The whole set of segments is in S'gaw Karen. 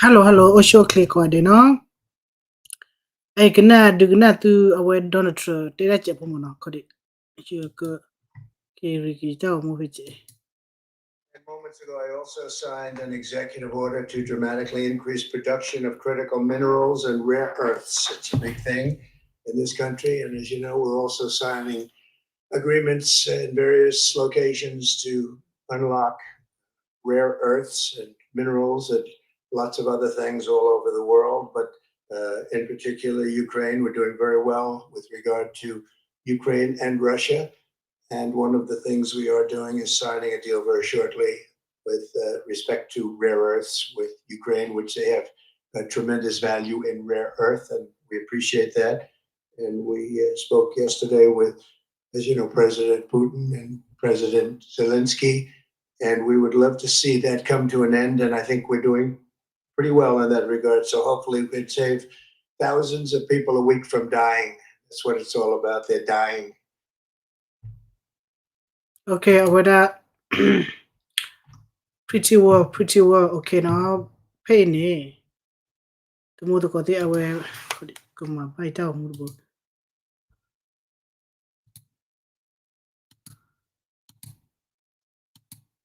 Hello hello အိၣ်ဆူၣ်အိၣ်ချ့ကိးဂၤဒဲးနီၤ, အဲၣ်ကနၣ်ဒုးကနၣ်သုအဝဲ Donald Trump တဲဒၣ်စဲးဖိမ့ၢ်နီၤ ခီဒံး, က့ၤရံက့ၤတၢ်ဂီၤမူဖဲကဲး And moments ago, I also signed an executive order to dramatically increase production of critical minerals and rare earths. It's a big thing in this country. And as you know, we're also signing agreements in various locations to unlock rare earths and minerals and lots of other things all over the world. But uh, in particular, Ukraine, we're doing very well with regard to Ukraine and Russia. And one of the things we are doing is signing a deal very shortly with uh, respect to rare earths with Ukraine, which they have a tremendous value in rare earth, and we appreciate that. And we uh, spoke yesterday with, as you know, President Putin and President Zelensky, and we would love to see that come to an end. And I think we're doing pretty well in that regard. So hopefully, we can save thousands of people a week from dying. That's what it's all about. They're dying. Okay, အဝဲဒၣ် pretty well, pretty well, okay နီၤ, ဖဲအံၤန့ၣ် တမူသကိးသ့ၣ်အဝဲ ကမၤဘၣ်အံၤတၢ်ဂီၤမူတဘိ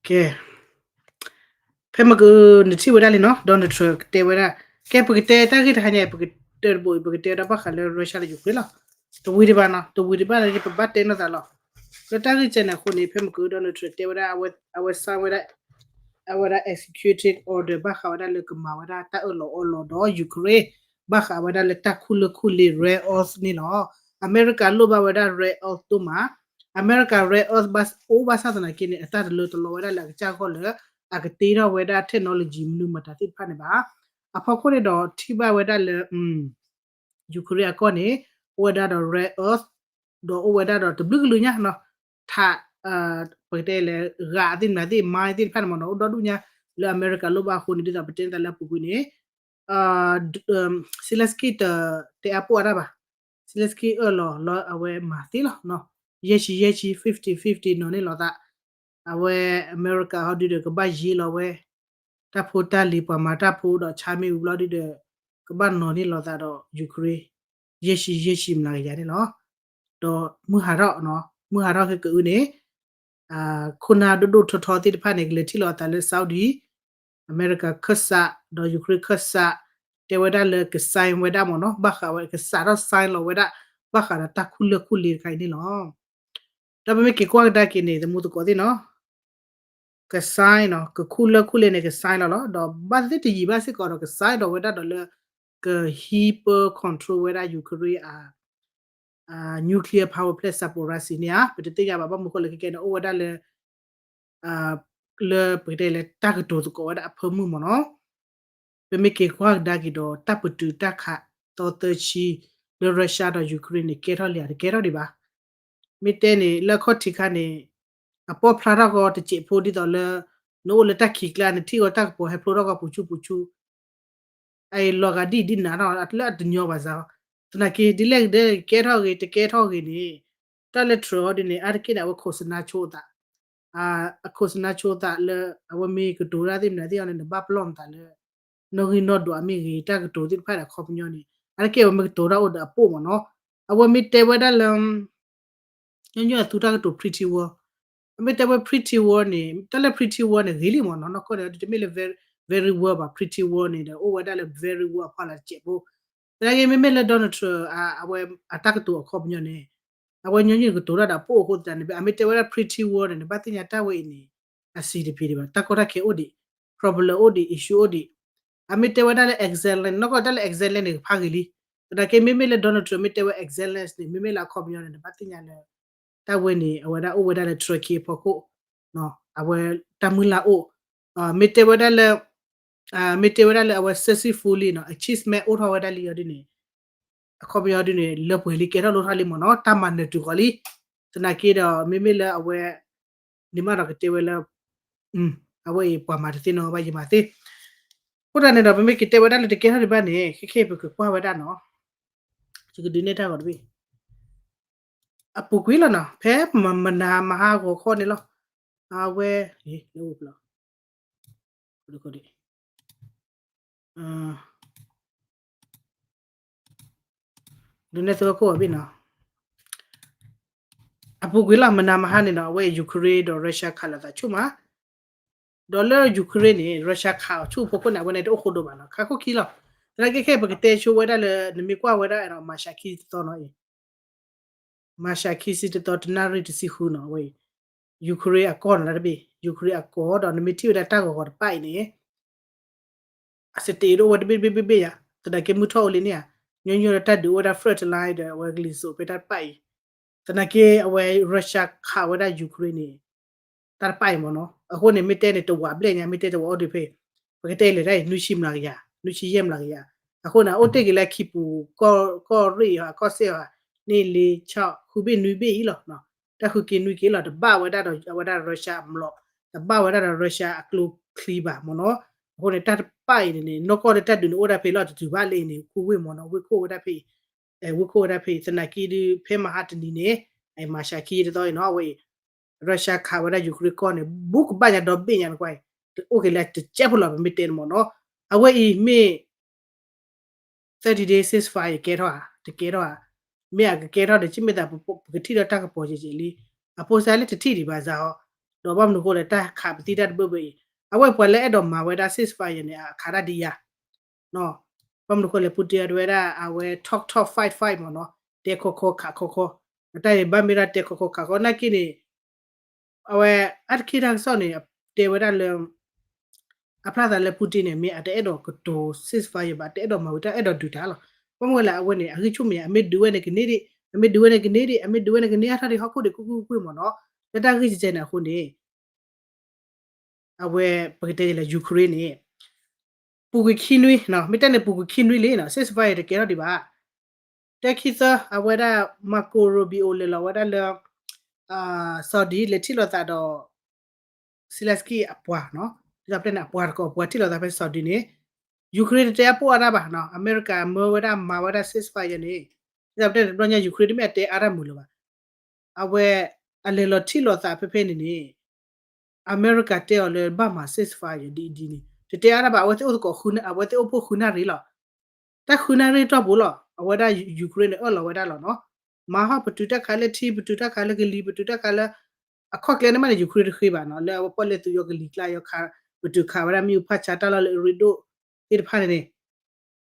ကဲ, ဖဲမ့ၢ်ကနထံၣ်ဝဲဒၣ်လံနီၤ Donald Trump ကတဲဝဲဒၣ်, ကဲပကတဲတၢ်ဂ့ၢ်တဟါညါ ပကတဲတဘိအံၤ ပကတဲဝဲဒၣ်ဘၣ်ဃးလၢ Russia ဒီး Ukraine လီၤ. တဝံၤဒံးဘၣ်နီၤ, တဝံၤဒံးဘၣ်လၢ ပဘၣ်တဲနီၢ်သးလီၤ. လၢတၢ်ဂ့ၢ်ကဲန့ၣ်အဃိန့ၣ် ဖဲမ့ၢ်က Donald Trump တဲဝဲဒၣ် အဝဲ sign ဝဲဒၣ် အဝဲဒၣ် executive order ဘၣ်ဃးဝဲဒၣ်လၢကမၤဝဲဒၣ်တၢ်အၢၣ်လီၤအီလီၤဒီး Ukraine ဘၣ်ဃးဝဲဒၣ်လၢတၢ်ခူၣ်လၢၢ်ခူၣ်လ့ၤ rare earth န့ၣ်လီၤ. အမဲရကၤလိၣ်ဘၣ်ဝဲဒၣ် rare earth ဒိၣ်မး, အမဲရကၤ rare earth ဘၣ်အိၣ်ဘၣ်ဆၣ်သနာ်က့န့ၣ် အတၢ်တလၢတလီဝဲဒၣ်လၢအကစၢ်ဂီၢ်လၢ အကတ့ထီၣ်ဝဲဒၣ် technology မနုၤမတၤသ့ၣ်တဖၣ်န့ၣ်ဘၣ်. အဖီခိၣ်န့ၣ်ဒီးထံၣ်ဘၣ်ဝဲဒၣ်လၢ Ukraine အကီၢ်န့ၣ် အိၣ်ဝဲဒၣ်ဒီး rare earth ဒီးအိၣ်ဝဲဒၣ်ဒီးတဘျုးကလုာ်ညါနီၤ, ထး ပကတဲလဲၣ် ဂၤသ့ၣ်မနုၤသ့ၣ် mine သ့ၣ်တဖၣ်န့ၣ်မ့ၢ်နီၤ အိၣ်ဒီဒူၣ်ညါ လၢအမဲရကၤလိၣ်ဘၣ်အဃိန့ၣ် ဒ်သိးပတဲသးလၢအပူၤကွံာ်န့ၣ် Zelensky တ တဲအါပိၢ်အါတၢ်ဘၣ်, Zelensky အၢၣ်လီၤလၢအဝဲမၤသ့လီၤနီၤ, ယဲၢ်ဆံယဲၢ်ဆံ fifty fifty နီၤန့ၣ်လီၤသး, အဝဲအမဲရကၤဟီဒုဒီး ကဘၣ်ယ့လီၤဝဲ တၢ်ဖိတၢ်လံၤ ပှၤမၤတၢ်ဖိဒီး ဆါမ့ၢ်ဝံၤဘျီဒုဒီး ကဘၣ်နီၤန့ၢ်လီၤသးဒီး Ukraine ယဲၢ်ဆံယဲၢ်ဆံမျးကယၤန့ၣ်လီၤ. ဒီးမုၢ်ဟးထီၣ်နီၤ မုၢ်ဟးထီၣ်ခဲကအုန့ၣ် ခိၣ်နၢ်ဒိၣ်ဒိၣ်ထီထီသ့ၣ်တဖၣ်န့ၣ် ကလဲၤထံၣ်လီၤအသးလၢ Saudi အမဲရကၤခၢၣ်စး ဒီး Ukraine ခၢၣ်စး တဲဝဲဒၣ်လၢက sign ဝဲဒၣ်မ့ၢ်နီၤ ဘၣ်ဃးဝဲ ကစးထီၣ် sign လီၤဝဲဒၣ် ဘၣ်ဃးဒီးတၢ်ခူၣ်လၢၢ်ခူၣ်လ့ၤတခါအံၤန့ၣ်လီၤ. ဒီးပမ့ၢ်က့ၤကွၢ်ကဒါက့ၤန့ၣ် သမူသကိးသ့ၣ်နီၤ က sign နီၤ ကခူၣ်လၢၢ်ခူၣ်လ့ၤန့ၣ် က sign လီၤလီၤ ဒီးဘၣ်သ့ၣ်တယံာ်ဘၣ်စ့ၢ်ကီးဒီး က sign ဒီးဝဲဒၣ်ဒီးလၢ ကဟံးပၢ control ဝဲဒၣ် Ukraine အ nuclear power plant Zaporizhzhia န့ၣ်ဧါ ပတသ့ၣ်ညါဘၣ် ဘၣ်မနုၤဃိလဲၣ်ခဲကဲန့ၣ် အိၣ်ဝဲဒၣ်လၢ လၢပကတဲလၢတၢ်ကတိၤသကိးဝဲဒၣ်အဖၢမုၢ်မ့ၢ်နီၤ ပမ့ၢ်က့ၤကွၢ်ကဒါက့ၤဒီး တၢ်ပတုာ်တၢ်ခးသီသၢဆံ လၢ Russia ဒီး Ukraine န့ၣ် ကဲထီၣ်လံဧါ တကဲထီၣ်ဒံးဘၣ်. မ့ၢ်တဲန့ၣ် လၢအခီၣ်ထံးခါန့ၣ် အပိာ်ဖျါထီၣ်ကီတစဲးဖိဒ်သိးလၢ နအိၣ်လၢတၢ်ခံးကျါ နထံၣ်ဂီၤတၢ်ကပီၤဟဲဖျိထီၣ်ကီပူၤဆူပူၤဆူ အအံၤလီၤဂာ်ဒ်အံၤဒ်နၤထီၣ် လၢအတညီဘၣ်စ့ၢ်ကီး သနာ်က့ ဒ်လဲၣ်ကဒဲကဲထီၣ်ဂ့ၤ တကဲထီၣ်ဂ့ၤန့ၣ် တၢ်လၢထရၢအီၤဒ်န့ၣ် အါတက့ၢ်န့ၣ် အဝဲခိးစနါဆိအသး အခိးစနါဆိအသးလၢ အဝဲမ့ၢ်ကတိၤတၢ်သ့ၣ်မနုၤသ့ၣ်အီၤန့ၣ် နဘၣ်ပလီၢ်နသးလၢ နီၣ်ဂံၢ်နီၣ်ဒွးမ့ၢ်ဂ့ၤ တၢ်ကတိၤသ့ၣ်တဖၣ်ဒီးအခီပညီန့ၣ် အါတက့ၢ်အဝဲမ့ၢ်ကတိၤတၢ်အိၣ်ဒီးအပိာ်မ့ၢ်နီၤ အဝဲမ့ၢ်တဲဝဲဒၣ်လၢ ညီညီအသူတၢ်ကတိၤ pretty war အမ့ၢ်တဲဝဲ pretty war န့ၣ် တၢ်လၢ pretty war န့ၣ် ဂ့ၤလံမ့ၢ်နီၤ နီၢ်ကီၢ်န့ၣ် တမ့ၢ်လၢ very war ဘၣ် pretty war န့ၣ်ဒီး အိၣ်ဝဲဒၣ်လၢ very war အဖီလာ်တစဲးဖိ သနာ်က့ မ့မ့ၢ်လၢ Donald Trump အဝဲအတၢ်ကတိၤအခီပညီန့ၣ် အဝဲညီညီကတိၤတၢ်ဒီးပိာ်အဃိသတးန့ၣ် အမ့ၢ်တဲဝဲဒၣ် pretty war န့ၣ် နဘၣ်သ့ၣ်ညါတၢ်ဝဲအံၤန့ၣ် အဆံးတဖံးဒံးဘၣ် တၢ်ကီတၢ်ခဲအိၣ်ဒံး problem အိၣ်ဒံး issue အိၣ်ဒံး အမ့ၢ်တဲဝဲဒၣ်လၢ excellent နီၢ်ကီၢ်တၢ်လၢ excellent န့ၣ် ကဖးဂ့ၤလံ သနာ်က့မ့မ့ၢ်လၢ Donald Trump မ့ၢ်တဲဝဲ excellence န့ၣ် မ့မ့ၢ်လၢအခီပညီန့ၣ် နဘၣ်သ့ၣ်ညါလၢ တၢ်ဝဲန့ၣ် အဝဲဒၣ်အိၣ်ဝဲဒၣ်လၢ Turkey အဖီခိၣ် အဝဲတၢ်မုၢ်လၢ်အိၣ် မ့ၢ်တဲဝဲဒၣ်လၢ မ့ၢ်တဲဝဲဒၣ်လၢအဝဲ successfully နီၤ achievement အိၣ်ထီၣ်ဝဲဒၣ်လံအီၤဒ်န့ၣ် အခီပညီဒ်န့ၣ် လၢပှဲၤလံကဲထီၣ်လိၣ်ထီၣ်လံမ့ၢ်နီၤ တၢ်မၤနၢၤတုၤဃီၤလံ. သနာ်က့ဒီး မ့မ့ၢ်လၢအဝဲ န့ၣ်မးဒီးကတဲဝဲလၢ အဝဲအံၤပှၤမၤတသ့နီၤဘၣ်ယမၤသ့. အဃိသတးန့ၣ်ဒီး ပမ့ၢ်ကတဲဝဲဒၣ်လၢတကဲထီၣ်ဒံးဘၣ်န့ၣ် ခဲခဲအံၤပကကွၢ်ဝဲဒၣ်နီၤ ယကဒုးနဲၣ်တၢ်ဂီၤတဘ့ၣ် အပူၤကွံာ်လီၤနီၤ ဖဲမနၤမဟါဂီၤခီန့ၣ်လီၤ. အဝဲ လၢအိၣ်ဖျီ ဒုးနဲၣ်သၢခိၣ်အဘ့ၣ်နီၤ အပူၤကွံာ်လီၤ မနၤမဟါန့ၣ်နီၤ အဝဲ Ukraine ဒီး Russia ခးလိာ်သးဆူၣ်မး ဒီးလၢ Ukraine န့ၣ် Russia ခးအီၤဆူၣ်ဖိခိၣ်န့ၣ် အဝဲန့ၣ်တအိၣ်ဃိဒိၣ်ဘၣ်နီၤ ခးခိၣ်ခံလီၤ. သနာ်က့ခဲအံၤပကတဲဆိဝဲဒၣ်လၢ နမ့ၢ်ကွၢ်ဝဲဒၣ်ဒီး မၤရှးခံတသီနီၤအံၤ မၤရှးခံဆံတသီ တနၣ်ရံၣ်တဆံဃုနီၤ အဝဲအံၤ Ukraine အကီၢ်နီၤတဘ့ၣ် Ukraine အကီၢ်ဒီး နမ့ၢ်ထံၣ်ဝဲဒၣ်တၢ်ဂီၤဂီၤတပၣ်အံၤန့ၣ် အစတ့းဒိၣ်ဝဲတဘ့ၣ်တဘ့ၣ်ဘ့ၣ်ဘ့ၣ်ယါ သနာ်က့မုၢ်ထီၣ်အိၣ်လံန့ၣ်ဧါ ညီညီဒီးတၢ်ဒုးအိၣ်ဝဲဒၣ် front line ဒီးအဝဲကလံၤစိးဖဲတၢ်တပၣ်အံၤ သနာ်က့အဝဲ Russia ခးဝဲဒၣ် Ukraine န့ၣ် တၢ်တပၣ်အံၤမ့ၢ်နီၤ အဃိန့ၣ် မ့ၢ်တဲန့ၣ် တဝာ်ဘျဲၣ်ညါ မ့ၢ်တဲတဝာ်အိၣ်ဒံးဖဲ ပကတဲလဲၤတၢ်အံၤ နွံဆံမျးကယၤ နွံဆံယဲၢ်မျးကယၤ အဃိန့ၣ် အိၣ်တ့ၢ်က့ၤလၢခံပူၤ ကီၢ်ရ့ၣ်အံၤ ကီၢ်စဲၣ်အံၤ န့ၢ်လ့ဆီၣ် ဃုဘ့ၣ်နွံဘ့ၣ်အံၤလီၤ တၢ်ဃုက့ၤနွံက့ၤလီၤ တဘၣ်ဝဲဒၣ်ဒီးအဝဲဒၣ် Russia အမျိာ် တဘၣ်ဝဲဒၣ်ဒီး Russia အကျိချံဘၣ်မ့ၢ်နီၤ အဃိန့ၣ် တၢ်တပၣ်အံၤန့ၣ်န့ၣ် နီၢ်ကီၢ်လၢတၢ်ဒုးန့ၣ်အိၣ်ဒၣ်ဖဲလီၤ တတုၤဘၣ်လၢအံၤန့ၣ် ခူဝ့ၢ်မ့ၢ်နီၤ ဝ့ၢ်ခိၣ်ဝဲဒၣ်ဖဲအံၤ ဝ့ၢ်ခိၣ်ဝဲဒၣ်ဖဲအံၤ သနာ်က့ဒုး ဖဲမဟါတနံၤန့ၣ် မၤရှးခံတသီအံၤနီၤ အဝဲအံၤ Russia ခးဝဲဒၣ် Ukraine ကီၢ်န့ၣ် ဘူးကဘၣ်ညါဒီဘ့ၣ်ညါနကွၢ်အံၤ အိၣ်က့ၤလၢတကဲဖိလီၤ ပမ့ၢ်တဲန့ၣ်မ့ၢ်နီၤ အဝဲအံၤမ့ၢ် thirty day ceasefire ကဲထီၣ်ဧါ တကဲထီၣ်ဧါ မ့ၢ်အကကဲထီၣ်ဒီး ကမ့ၢ်သးပကထံၣ်ဒီးတၢ်ကပီၤကဲကဲလံ အဖိစါလၢတထံၣ်ဒံးဘၣ်စးအီၤ ဒီးဘၣ်မနုၤဃိလဲၣ် တၢ်ခးပသံတၢ်တဘၢဘၢအံၤ အဝဲပှၤလၢအဲၣ်ဒိးမၤဝဲဒၣ် ceasefire န့ၣ် အခးတၢ်ဒံးယါ ဘၣ်မနုၤဃိလဲၣ် Putin တဲဝဲဒၣ် အဝဲ talk talk fight fight မ့ၢ်နီၤ တဲခီခီခးခီခီ အတၢ်အံၤဘၣ်မ့ၢ်ဒၣ်တဲခီခီခးခီ နာ်က့န့ၣ် အဝဲ အါတက့ၢ်တၢ်ကစီၣ်န့ၣ် တဲဝဲဒၣ်လၢ အဖျါသးလၢ Putin န့ၣ် မ့ၢ်အတအဲၣ်ဒိးကတိၤ ceasefire ဘၣ် တအဲၣ်ဒိးမၤဝံၤတၢ်အဲၣ်ဒိးဒုးတၢ်လီၤ ဘၣ်မနုၤလဲၣ် အဝဲန့ၣ် အဂံၢ်ဆူၣ်မ့ၢ် အမ့ၢ်ဒုးဝဲန့ၣ်ကန့ၢ်ဒံး အမ့ၢ်ဒုးဝဲန့ၣ်ကန့ၢ်ဒံး အမ့ၢ်ဒုးဝဲန့ၣ်ကန့ၢ်အါထီၣ်ဒံးဟီၣ်ခိၣ်ဒံး ကွ့ၢ်ကွ့ၢ်ကွ့ၢ်မ့ၢ်နီၤ လၢတၢ်ဂ့ၢ်ကဲန့ၣ်အဃိန့ၣ် အဝဲ ပကတဲလၢ Ukraine န့ၣ် ပူၤကွံာ်ခံနွံ မ့ၢ်တဲန့ၣ် ပူၤကွံာ်ခံနွံလံနီၤ ceasefire တကဲထီၣ်ဒံးဘၣ် တဲခံသၢ အဝဲဒၣ် Marco Rubio လဲၤလီၤဝဲဒၣ်လၢ Saudi လဲၤထံၣ်လိာ်သးဒီး Zelensky အပှၤနီၤ ဒ်သိးပတဲန့ၣ် အပှၤတကိး အပှၤထံၣ်လိာ်သးဖဲ Saudi န့ၣ် Ukraine တတဲအပိာ်အါတၢ်ဘၣ်နီၤ အမဲရကၤမၢဝဲဒၣ် မၤဝဲဒၣ် ceasefire န့ၣ် ဒ်သိးပတဲန့ၣ် တဘျီညါ Ukraine တမ့ၢ်အတဲအါတၢ်မုာ်လၢၤဘၣ် အဝဲ အလဲၤလီၤထံၣ်လိာ်သးဖဲဖဲန့ၣ်န့ၣ် အမဲရကၤတဲအီၤလၢဘၣ်မၤ ceasefire ဒ်အံၤဒ်န့ၣ် တတဲအါတၢ်ဘၣ် အဝဲသ့ၣ်အိၣ်သကိး အဝဲသ့ၣ်အိၣ်ဖှိၣ်ဃုနၣ်ရံၣ်လီၤ တၢ်ဃုနၣ်ရံၣ်တီၢ်ပူၤလီၤ အဝဲဒၣ် Ukraine န့ၣ် အၢၣ်လီၤဝဲဒၣ်လီၤနီၤ မၤဟီၣ်ပတုာ်တၢ်ခးလၢထံ ပတုာ်တၢ်ခးလၢကလံၤ ပတုာ်တၢ်ခးလၢ အခီၣ်ကျဲန့ၣ်မးန့ၣ် Ukraine တဃ့ဘၣ်နီၤ လၢအဝဲပီၣ်လဲၣ်သုးယီၤကလံၤကျါယီၤခး ပတုာ်ခးဝဲဒၣ်မ့ၣ်အူဖးဆါတၢ်လီၢ်လၢအရ့ဒိၣ်သ့ၣ်တဖၣ်န့ၣ်န့ၣ်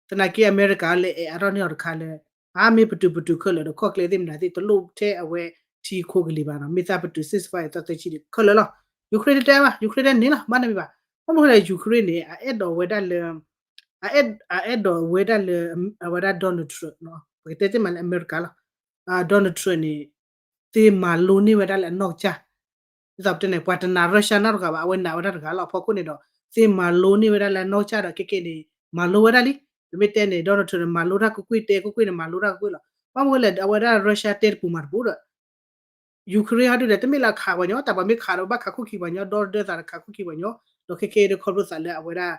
သနာ်က့အမဲရကၤ လဲၤအဲၣ်အါထီၣ်န့ၢ်အီၤတခါလၢ အါမ့ၢ်ပတုာ်ပတုာ်ခဲလၢာ်ဒီးခီၣ်ကျဲသ့ၣ်မနုၤသ့ၣ် တလိၣ်ထဲအဝဲထံခိကလံၤဘၣ်နီၤ မ့ၢ်သးပတုာ် ceasefire သီသၢဆံဒီးခဲလၢာ်လီၤ Ukraine တတဲဘၣ် Ukraine တန့ၢ်လီၤ မၤန့ၢ်မံၤဘၣ် ဘၣ်မနုၤဃိလဲၣ် Ukraine န့ၣ် အအဲၣ်ဒိးဝဲဒၣ်လၢ အအဲၣ်ဒိးဝဲဒၣ်လၢ အဝဲဒၣ် Donald Trump နီၤ ပကတဲသ့ၣ်မးလၢအမဲရကၤလီၤ Donald Trump န့ၣ် သ့မၤလိန့ၢ်ဝဲဒၣ်လၢအနီၢ်ကစၢ် ဒ်သိးပတဲန့ၣ် ပှၤတနာ် Russia နီတဂၤဘၣ် အဝဲနာ်ဝဲဒၣ်တဂၤလီၤ အဖီခိၣ်န့ၣ်ဒီး သ့မၤလိန့ၢ်ဝဲဒၣ်လၢအနီၢ်ကစၢ်ဒီး ခဲကဲန့ၣ် မၤလိဝဲဒၣ်လံ ပမ့ၢ်တဲန့ၣ် Donald Trump န့ၣ် မၤလိတၢ်ကွ့ၢ်ကွ့ၢ် တဲကွ့ၢ်ကွ့ၢ်န့ၣ် မၤလိတၢ်ကွ့ၢ်ကွ့ၢ်လီၤ ဘၣ်မနုၤလဲၣ် အဝဲဒၣ် Russia တဲတပူၤမၤတပူၤဒီး Ukraine ဟီဒုဒီး တမ့ၢ်လၢအခးပှၤညီ တၢ်ပှၤမ့ၢ်ခးဒီးဘၣ်ခးခိၣ်ခံပှၤညီ ဒီဒၢသးဒီးခးခိၣ်ခံပှၤညီ ဒီးခဲကဲဒီးခီဖျိသးလၢအဝဲဒၣ်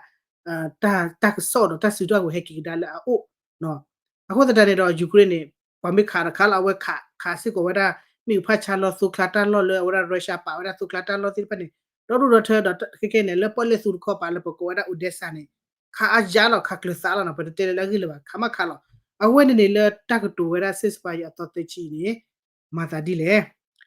တၢ်ကစီၣ်ဒီးတၢ်စုကဝဲၤဟဲက့ၤကဒါလၢအအိၣ် အဃိသတးန့ၣ်ဒီး Ukraine န့ၣ် ပှၤမ့ၢ်ခးတခါလီၤ အဝဲခး ခးစ့ၢ်ကီးဝဲဒၣ် မ့ၣ်အူဖးဆါလီၢ် သိချါတၢ်လီၢ်လၢအဝဲဒၣ် Russia ပာ်ဝဲဒၣ်သိချါတၢ်လီၢ်သ့ၣ်တဖၣ်န့ၣ် ဒီဒူၣ်ဒီထၢဒီး ခဲကဲန့ၣ် လၢပီၣ်လဲၣ်သုးတခီပၤလၢပကိးဝဲဒၣ် Odesa န့ၣ် ခးအါယါလီၤ ခးကျၢၤသးလီၤနီၤ ပတတဲလၢလၢအဂ့ၢ်လၢၤဘၣ် ခးမးခးလီၤ အဝဲန့ၣ်န့ၣ်လၢတၢ်ကတိၤဝဲဒၣ် ceasefire အသီသၢဆံန့ၣ် မၤသးဒ်လဲၣ်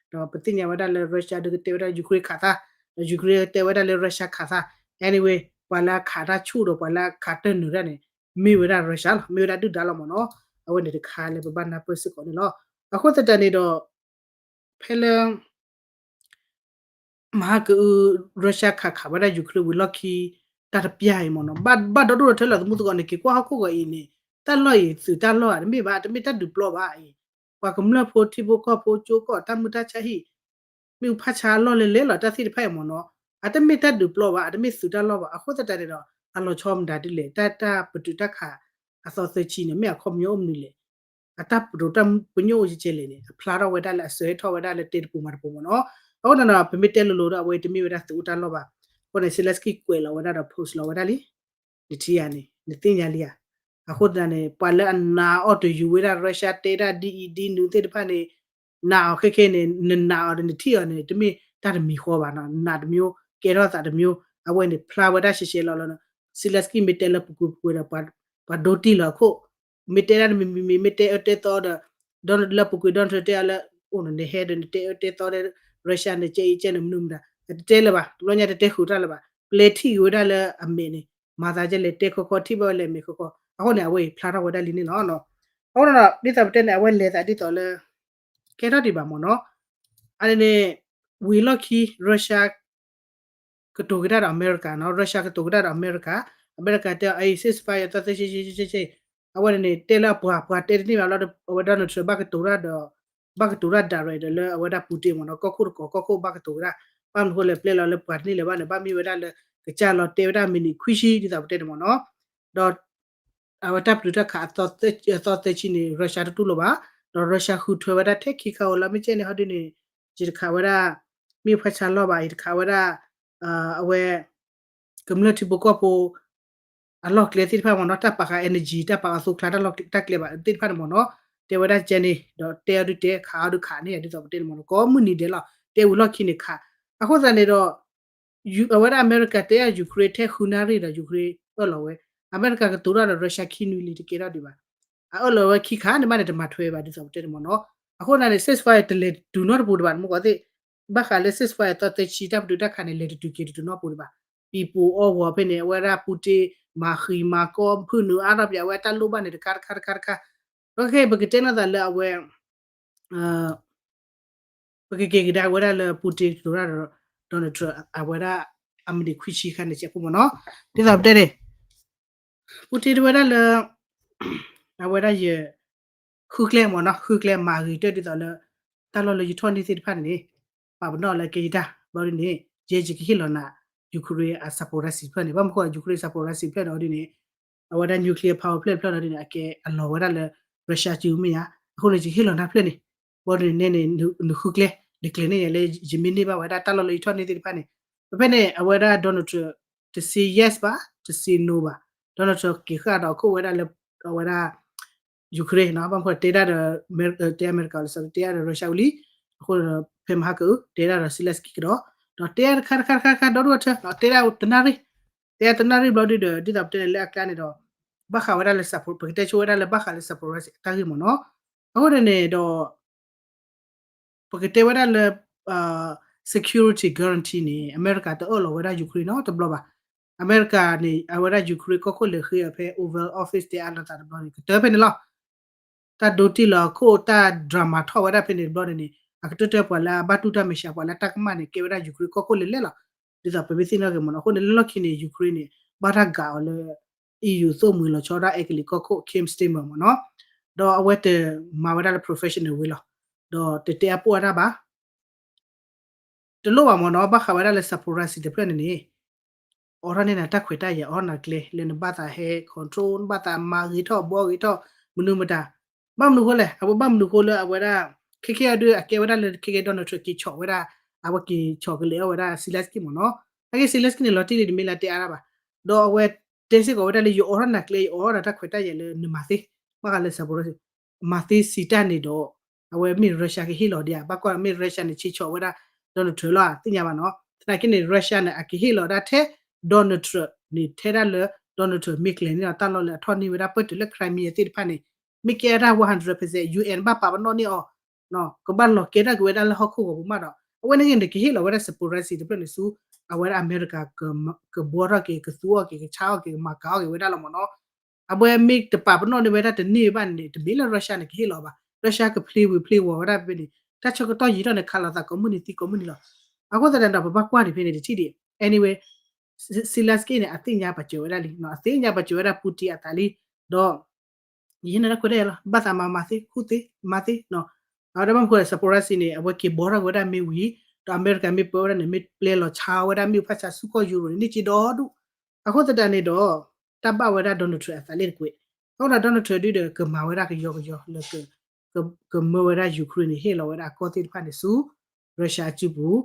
ဒီးပသ့ၣ်ညါဝဲဒၣ်လၢ Russia ဒုးကတဲဝဲဒၣ် Ukraine ခးသး ဒီး Ukraine တဲဝဲဒၣ်လၢ Russia ခးသး anyway ပှၤလၢအခးတၢ်ဆူၣ်ဒီးပှၤလၢအခးတၢ်နုာ်တၢ်န့ၣ် မ့ၢ်ဝဲဒၣ် Russia လီၤ မ့ၢ်ဝဲဒၣ်ဒုၣ်ဒါလီၤမ့ၢ်နီၤ အဝဲန့ၣ်တခါလၢပဘၣ်နၢ်ပၢၢ်စ့ၢ်ကီးန့ၣ်လီၤ အဃိသတးန့ၣ်ဒီး ဖဲလၢ မဟါကအု Russia ခးခးဝဲဒၣ် Ukraine ဝံၤလီၢ်ခံ တၢ်တပျၢ်အံၤမ့ၢ်နီၤ ဘၣ်ဒီဒူၣ်ဒီထၢလၢသမူသကိးန့ၣ် က့ၤကွၢ်ဟီၣ်ခိၣ်ဂီၤအံၤန့ၣ် တၢ်လီၢ်အံၤသုးတၢ်လီၢ်ဧါ တမ့ၢ်ဘၣ် တမ့ၢ်တၢ်ဒုးပျီဘၣ်အံၤ, ပှၤကမျၢၢ်ဖိထံဖိကီၢ်ဖိကၠိကီၢ်တၢ်မုၢ်တၢ်ဆါဟံၣ် မ့ၣ်အူဖးဆါအလီၢ်လဲၤလဲၤလီၤတၢ်သ့ၣ်တဖၣ်အံၤမ့ၢ်နီၤ, အတမ့ၢ်တၢ်ဒုးပျီဘၣ် အတမ့ၢ်သုးတၢ်လီၢ်ဘၣ် အဃိသတးန့ၣ်ဒီး အလီၤဆီမတၤဒ်လဲၣ် တၢ်တၢ်ပတုာ်တၢ်ခး အသီသၢဆံန့ၣ် မ့ၢ်အခီပညီအိၣ်မနုၤလဲၣ်, အတၢ်ပတုာ်တၢ်ပညိၣ်အိၣ်ကဲကဲလဲၣ်န့ၣ် အဖျါထီၣ်ဝဲဒၣ်လၢအစၢၤထီၣ်ဝဲဒၣ်လၢတဲတပူၤမၤတပူၤမ့ၢ်နီၤ, အဃိန့ၣ်ဒီး ပမ့ၢ်တဲလိၤလိၤဒီး အဝဲတမ့ၢ်ဝဲဒၣ်သုးအိၣ်တၢ်လီၢ်ဘၣ်, အဃိန့ၣ် Zelensky ကွဲးလီၤဝဲဒၣ်ဒီး post လီၤဝဲဒၣ်လံ နထံၣ်ဧါန့ၣ် နသ့ၣ်ညါလံဧါ, အဃိသတးန့ၣ် ပှၤလၢအနာ်အီၤတယူၤဝဲဒၣ် Russia တဲဒၣ်ဒ်အံၤဒ်နုၤသ့ၣ်တဖၣ်န့ၣ် နာ်အီၤခဲခဲန့ၣ် နနာ်အီၤဒီးနထံၣ်အီၤန့ၣ် တမ့ၢ်တၢ်တမံၤဃီဘၣ်နီၤ, နာ်တမျိုး ကဲထီၣ်သးတမျိုး အဝဲန့ၣ်ဖျါဝဲဒၣ်ရှဲရှဲလီၤလီၤနီၤ, Zelensky မ့ၢ်တဲလၢပူၤကွံာ်ပူၤကွံာ်ဒီး ပှၤဒိတံၢ်လီၤအခိၣ်, မ့ၢ်တဲဒၣ်တမံၤမံၤမံၤ မ့ၢ်တဲအၢတဲသီဒီး ဒီးလၢပူၤကွံာ် Donald Trump တဲအီၤလၢ အိၣ်နဟဲဒီးနတဲအၢတဲသီဒီး Russia န့ၣ် ကဲအံၤကဲန့ၣ်မနုၤမတၤ တတဲလၢၤဘၣ်, တဘျီညါတတဲဃုာ်တၢ်လၢၤဘၣ်, ပျဲထံၣ်က့ၤဝဲဒၣ်လၢအမဲာ်န့ၣ် မၤသးဒ်လဲၣ် တဲခီခီ ထံၣ်ဘၣ်ဝဲလၢအမဲာ်ခီခီ, အဃိန့ၣ် အဝဲအံၤဖျါထီၣ်ဝဲဒၣ်လံန့ၣ်လီၤ. အဃိဒီး ဒ်သိးပတဲန့ၣ် အဝဲလဲၤသးဒ်သိးလၢ ကဲထီၣ်ဒံးဘၣ်မ့ၢ်နီၤ, အန့ၣ်န့ၣ် ဝံၤလီၢ်ခံ Russia ကတိၤက့ၤတၢ်ဒီးအမဲရကၤနီၤ, Russia ကတိၤက့ၤတၢ်ဒီးအမဲရကၤ, အမဲရကၤတဲအီၤ ceasefire သီသၢဆံ အဝဲန့ၣ်န့ၣ် တဲလၢအပှၤ ပှၤတဲတန့ၢ်ဘၣ်လီၤဒီး အဝဲ Donald Trump ဘၣ်ကတိၤတၢ်ဒီး ဘၣ်ကတိၤတၢ် direct ဒီးလၢအဝဲဒၣ် Putin မ့ၢ်နီၤ, ကီၢ်ခိၣ်တကိး ကီၢ်ခိၣ်ဘၣ်ကတိၤက့ၤတၢ်, ဘၣ်မနုၤဃိလဲၣ် ပျဲလီၤလၢပှၤတန့ၢ်လၢၤဘၣ်န့ၣ် ဘၣ်မ့ၢ်ဝဲဒၣ်လၢ ကစၢ်လီၤတဲဝဲဒၣ် minute ခွံဆံ ဒ်သိးပတဲန့ၣ်မ့ၢ်နီၤ, ဒီး အဝဲတၢ်ပတုာ်တၢ်ခးအသီသၢဆံန့ၣ် Russia တတူၢ်လိာ်ဘၣ်, ဒီး Russia ဃုထၢဝဲဒၣ်ထဲခံခါဧိၤလီၤ မ့ၢ်ကဲန့ၣ် ဟီဒ်န့ၣ် ယတခးဝဲဒၣ် မ့ၣ်အူဖးဆါလီၢ်ဘၣ် ယတခးဝဲဒၣ် အဝဲ ကမျၢၢ်ထံဖိကီၢ်ဖိ အလီၢ်ကျဲသ့ၣ်တဖၣ်မ့ၢ်နီၤ, တၢ်ပာ်ဃာ် energy တၢ်ပာ်ဃာ်အသိးကျါ တၢ်လီၢ်တၢ်ကျဲဘၣ်သ့ၣ်တဖၣ်န့ၣ်မ့ၢ်နီၤ, တဲဝဲဒၣ်ကဲန့ၣ် ဒီးတဲအီၤဒုးတဲ ခးအီၤဒုးခးန့ၣ် ဒ်သိးပတဲန့ၣ်မ့ၢ်နီၤ, ကိးမုၢ်နံၤဒဲးလီၤ တဲဝံၤလီၢ်ခံန့ၣ်ခး, အဃိသတးန့ၣ်ဒီး အဝဲဒၣ်အမဲရကၤတဲအ Ukraine ထဲဃုနၣ်ရံၣ်ဒီး Ukraine အၢၣ်လီၤဝဲ, အမဲရကၤကတိၤတၢ်ဒီး Russia ခံနွံလံတကဲထီၣ်ဒံးဘၣ်, အအၢၣ်လီၤဝဲခံခါန့ၣ်ဘၣ်န့ၣ် တမၤထွဲဘၣ် ဒ်သိးပတဲန့ၣ်မ့ၢ်နီၤ, အဃိသတးန့ၣ် ceasefire တလဲၤတုၤနီတပူၤဒံးဘၣ် မ့ၢ်ကီးသ့ၣ် ဘၣ်ဃးလၢ ceasefire သီသၢဆံ တၢ်ပတုာ်တၢ်ခးန့ၣ် လဲၤတတုၤက့ၤတတုၤနီတပူၤဒံးဘၣ်, ပံၤပူၤအီဝီၤဖဲန့ၣ် အဝဲဒၣ် Putin မၤဃံၤမၤကီ ဖုၣ်နုာ်အါထီၣ်ပၠးဝဲတၢ်လိၣ်ဘၣ်န့ၣ် တခါတခါတခါတခါ, ဒီးခဲအံၤ ပကတဲနီၢ်သးလၢအဝဲ ပကက့ၤကဒါဝဲဒၣ်လၢ Putin ကတိၤတၢ်ဒီး Donald Trump အဝဲဒၣ် အမံးနံးခွံဆံခါန့ၣ် ကဲးဖိမ့ၢ်နီၤ, ဒ်သိးပတဲန့ၣ် Putin တဲဝဲဒၣ်လၢ အဝဲဒၣ်ယ ဃုကျဲမ့ၢ်နီၤ, ဃုကျဲမၤဂ့ၤကတၢၢ်ဒ်သိးလၢ တၢ်လီၢ်လၢယထီၣ်န့ၢ်သ့ၣ်တဖၣ်န့ၣ် ပာ်ပနီၣ်လၢကဲယတၢ် ဘျီဒ်န့ၣ် ယဲယကဟ့ၣ်လီၤနၤ Ukraine အ Zaporizhzhia ဖျၢၣ်န့ၣ်, ဘၣ်မနုၤဃိ Ukraine Zaporizhzhia ဖျၢၣ်န့ၣ် အီၤဒ်န့ၣ် အဝဲဒၣ် nuclear power plant ဖျၢၣ်န့ၣ် အကဲအလီၤဝဲဒၣ်လၢ Russia စုမ့ၢ်ဧါ, အဃိန့ၣ် ယကဟ့ၣ်လီၤနၤဖျၢၣ်န့ၣ်, ဘျီဒ်န့ၣ်န့ၣ် နဃုကျဲ နကျဲၤန့ၢ်ယၤလၢ ယမ့ၢ်န့ၢ်ဘၣ်ဝဲဒၣ်တၢ်လီၢ်လၢယထီၣ်န့ၢ်သ့ၣ်တဖၣ်န့ၣ်, ဖဲဖဲန့ၣ် အဝဲဒၣ် Donald Trump တစံး yes ဘၣ်, တစံး no ဘၣ်, Donald Trump က့ၤဃာ်ဒီးအခိၣ်ဝဲဒၣ်လၢ အဝဲဒၣ် Ukraine နီၤ, ဘၣ်မနုၤဃိတဲဒၣ်ဒီး တဲအမဲရကၤလၢ တဲဒၣ်ဒီး Russia ဝံၤလံ, အဃိဒီး ဖဲမဟါကအု တဲဒၣ်ဒီး Zelensky ကဒီး, ဒီးတဲဒၣ်တခါတခါတခါတခါ ဒီဒူၣ်အထၢ တဲဒၣ်တနၣ်ရံၣ်, တဲဒၣ်တနၣ်ရံၣ်ဘျီဒ်ဒီး ဒ်သိးပတဲန့ၣ်လၢအကျါန့ၣ်ဒီး ဘၣ်ဃးဝဲဒၣ်လၢ ပကတဲဆိဝဲဒၣ်လၢဘၣ်ဃးလၢ Zaporizhzhia အတၢ်ဂ့ၢ်မ့ၢ်နီၤ, အဃိန့ၣ်န့ၣ်ဒီး ပကတဲဝဲဒၣ်လၢ security guarantee န့ၣ် အမဲရကၤတအၢၣ်လီၤဝဲဒၣ် Ukraine နီတဘျီဘၣ်. အမဲရကၤန့ၣ် အဝဲဒၣ် Ukraine ကီၢ်ခိၣ်လဲၤဃ့အီၤဖဲ Oval Office တဲအါလိာ်သးတဘျီန့ၣ် ကတၢၢ်ဖဲန့ၣ်လီၤ. တၢ်ဒိတ့ၢ်လီၤအခိၣ် တၢ် drama ထီၣ်ဝဲဒၣ်ဖဲန့ၣ်တဘျီန့ၣ်န့ၣ် အကတၢၢ်တၢၢ်ပှၤလၢအဘၣ်တူၢ်တၢ်မဲာ်ဆှး ပှၤလၢတၢ်ကမၣ်န့ၣ် ကဲဝဲဒၣ် Ukraine ကီၢ်ခိၣ်လဲၤလဲၤလီၤ. ဒ်သိးပမ့ၢ်သ့ၣ်နီၣ်က့ၤမ့ၢ်နီၤ အဃိန့ၣ်လၢလီၢ်ခံန့ၣ် Ukraine န့ၣ် ဘၣ်တၢ်ဂာ်အီၤလၢ EU သိၣ်မှံၤလီၤဆီဒၣ်အဲကလံးကီၢ်ခိၣ် Keir Starmer မ့ၢ်နီၤ, ဒီးအဝဲတမၤဝဲဒၣ်လၢ professional way လီၤ, ဒီးတတဲအပိၢ်အတၢ်ဘၣ် တလိၣ်ဘၣ်မ့ၢ်နီၤ ဘၣ်ဃးဝဲဒၣ်လၢ Zaporizhzhia တဖျၢၣ်န့ၣ်န့ၣ် အိးထီၣ်န့ၢ်နၤတၢ်ခွဲးတၢ်ယာ် အိးထီၣ်နၤကျဲ လၢနဘၣ်သးဟဲ control နဘၣ်သးမၤဂ့ၤထီၣ်ဘှီဂ့ၤထီၣ် မနုၤမတၤ, ဘၣ်မနုၤဃိလဲၣ် အဝဲဘၣ်မနုၤဃိလၢအဝဲဒၣ် ခဲကဲအဒုးအကဲဝဲဒၣ်လၢခဲကဲ Donald Trump က့ၤဆီၣ်ဝဲဒၣ် အဝဲက့ၤဆီၣ်ကလဲာ်အီၣ်ဝဲဒၣ် Zelensky မ့ၢ်နီၤ, အဂ့ၢ် Zelensky န့ၣ် လီၤတံၢ်လံတမ့ၢ်လၢတဲအါတၢ်ဘၣ်, ဒီးအဝဲတဲစ့ၢ်ကီးဝဲဒၣ်လၢယအိးထီၣ်နၤကျဲ ယအိးထီၣ်နၤတၢ်ခွဲးတၢ်ယာ်လၢနမၤသ့, ဘၣ်ဃးလၢ Zaporizhzhia မၤသ့စံးတၢ်န့ၣ်ဒီး အဝဲမ့ၢ် Russia ကဟ့ၣ်လီၤဒံးဧါ, ဘၣ်ကွၢ်မ့ၢ် Russia န့ၣ် ဆ့ဆီၣ်ဝဲဒၣ် Donald Trump လီၤ သ့ၣ်ညါဘၣ်နီၤ, သနာ်က့န့ၣ် Russia န့ၣ် အကဟ့ၣ်လီၤဒၣ်ထဲ Donald Trump န့ၣ် ထဲဒၣ်လၢ Donald Trump မ့ၢ်ကျဲၤန့ၢ်ဒီးတၢ်လီၢ်လၢအထီၣ်န့ၢ်ဝဲဒၣ်ပၢၢ်တုၤလၢ Crimea သ့ၣ်တဖၣ်န့ၣ် မ့ၢ်ကဲဒၣ် one hundred percent UN ဘၣ်ပာ်ပနီၣ်န့ၢ်အီၤ ကဘၣ်လီၤကဲထီၣ်က့ၤဝဲဒၣ်လၢဟီၣ်ခိၣ်ဂီၤပူၤမးဒီး အဝဲန့ၣ်ဂ့ၤန့ၣ် ကဟ့ၣ်လီၤဝဲဒၣ် Zaporizhzhia တဖျၢၣ်န့ၣ်ဆူ အဝဲဒၣ်အမဲရကၤ ကဘှီထီၣ်က့ၤ ကသူအီၣ်က့ၤ ကဆါအီၣ်က့ၤ ကမၤကၤအီၣ်က့ၤဝဲဒၣ်လီၤမ့ၢ်နီၤ, အဝဲမ့ၢ်တပာ်ပနီၣ်န့ၢ်ဝဲဒၣ်တန့ၢ်ဘၣ်န့ၣ် တမ့ၢ်လၢ Russia န့ၣ် ကဟ့ၣ်လီၤဘၣ်, Russia ကဖျ့ဝံၤဖျ့ဝီၤဝဲဒၣ်ဖဲန့ၣ် တၢ်ဆၢကတီၢ်ယံာ်ထီၣ်န့ၣ် ခးလိာ်သးကိးမုၢ်နံၤသံကိးမုၢ်နံၤလီၤ, အဃိသတးဒီး ပဘၣ်ကွၢ်ဒံးဖဲန့ၣ်တထံၣ်ဒံး, anyway Zelensky န့ၣ် အသ့ၣ်ညါပာ်စၢၤဝဲဒၣ်လံ, အသ့ၣ်ညါပာ်စၢၤဝဲဒၣ် Putin အသးလံ, ဒီး ယဟ့ၣ်နၤတၢ်ခွဲးတၢ်ယာ်လီၤ, ဘၣ်သးမၤမၤသ့ ခူၣ်သ့ မၤသ့နီၤ. အဝဲဒၣ်ဘၣ်မနုၤဃိ Zaporizhzhia န့ၣ် အဝဲက့ၤဘှီထီၣ်က့ၤဝဲဒၣ်မ့ၢ်ဝံၤ, ဒီးအမဲရကၤမ့ၢ်ပၢဝဲဒၣ်န့ၣ် မ့ၢ်ပျဲလီၤဆါဝဲဒၣ်မ့ၣ်အူဖၣ်ဆါဆူကီၢ်ယူရိၤန့ၣ် န့ၢ်က့ဒီဒူၣ်. အဃိသတးန့ၣ်ဒီး တၢ်ဘၣ်ဝဲဒၣ် Donald Trump အသးလ့ၣ်တကွဲး, အဃိဒီး Donald Trump ဒုဒီး ကမၤဝဲဒၣ်ကယီကယီလၢ ကမၢဝဲဒၣ် Ukraine န့ၣ် ဟ့ၣ်လီၤဝဲဒၣ်ကီၢ်သ့ၣ်တဖၣ်န့ၣ်ဆူ Russia အစုပူၤ,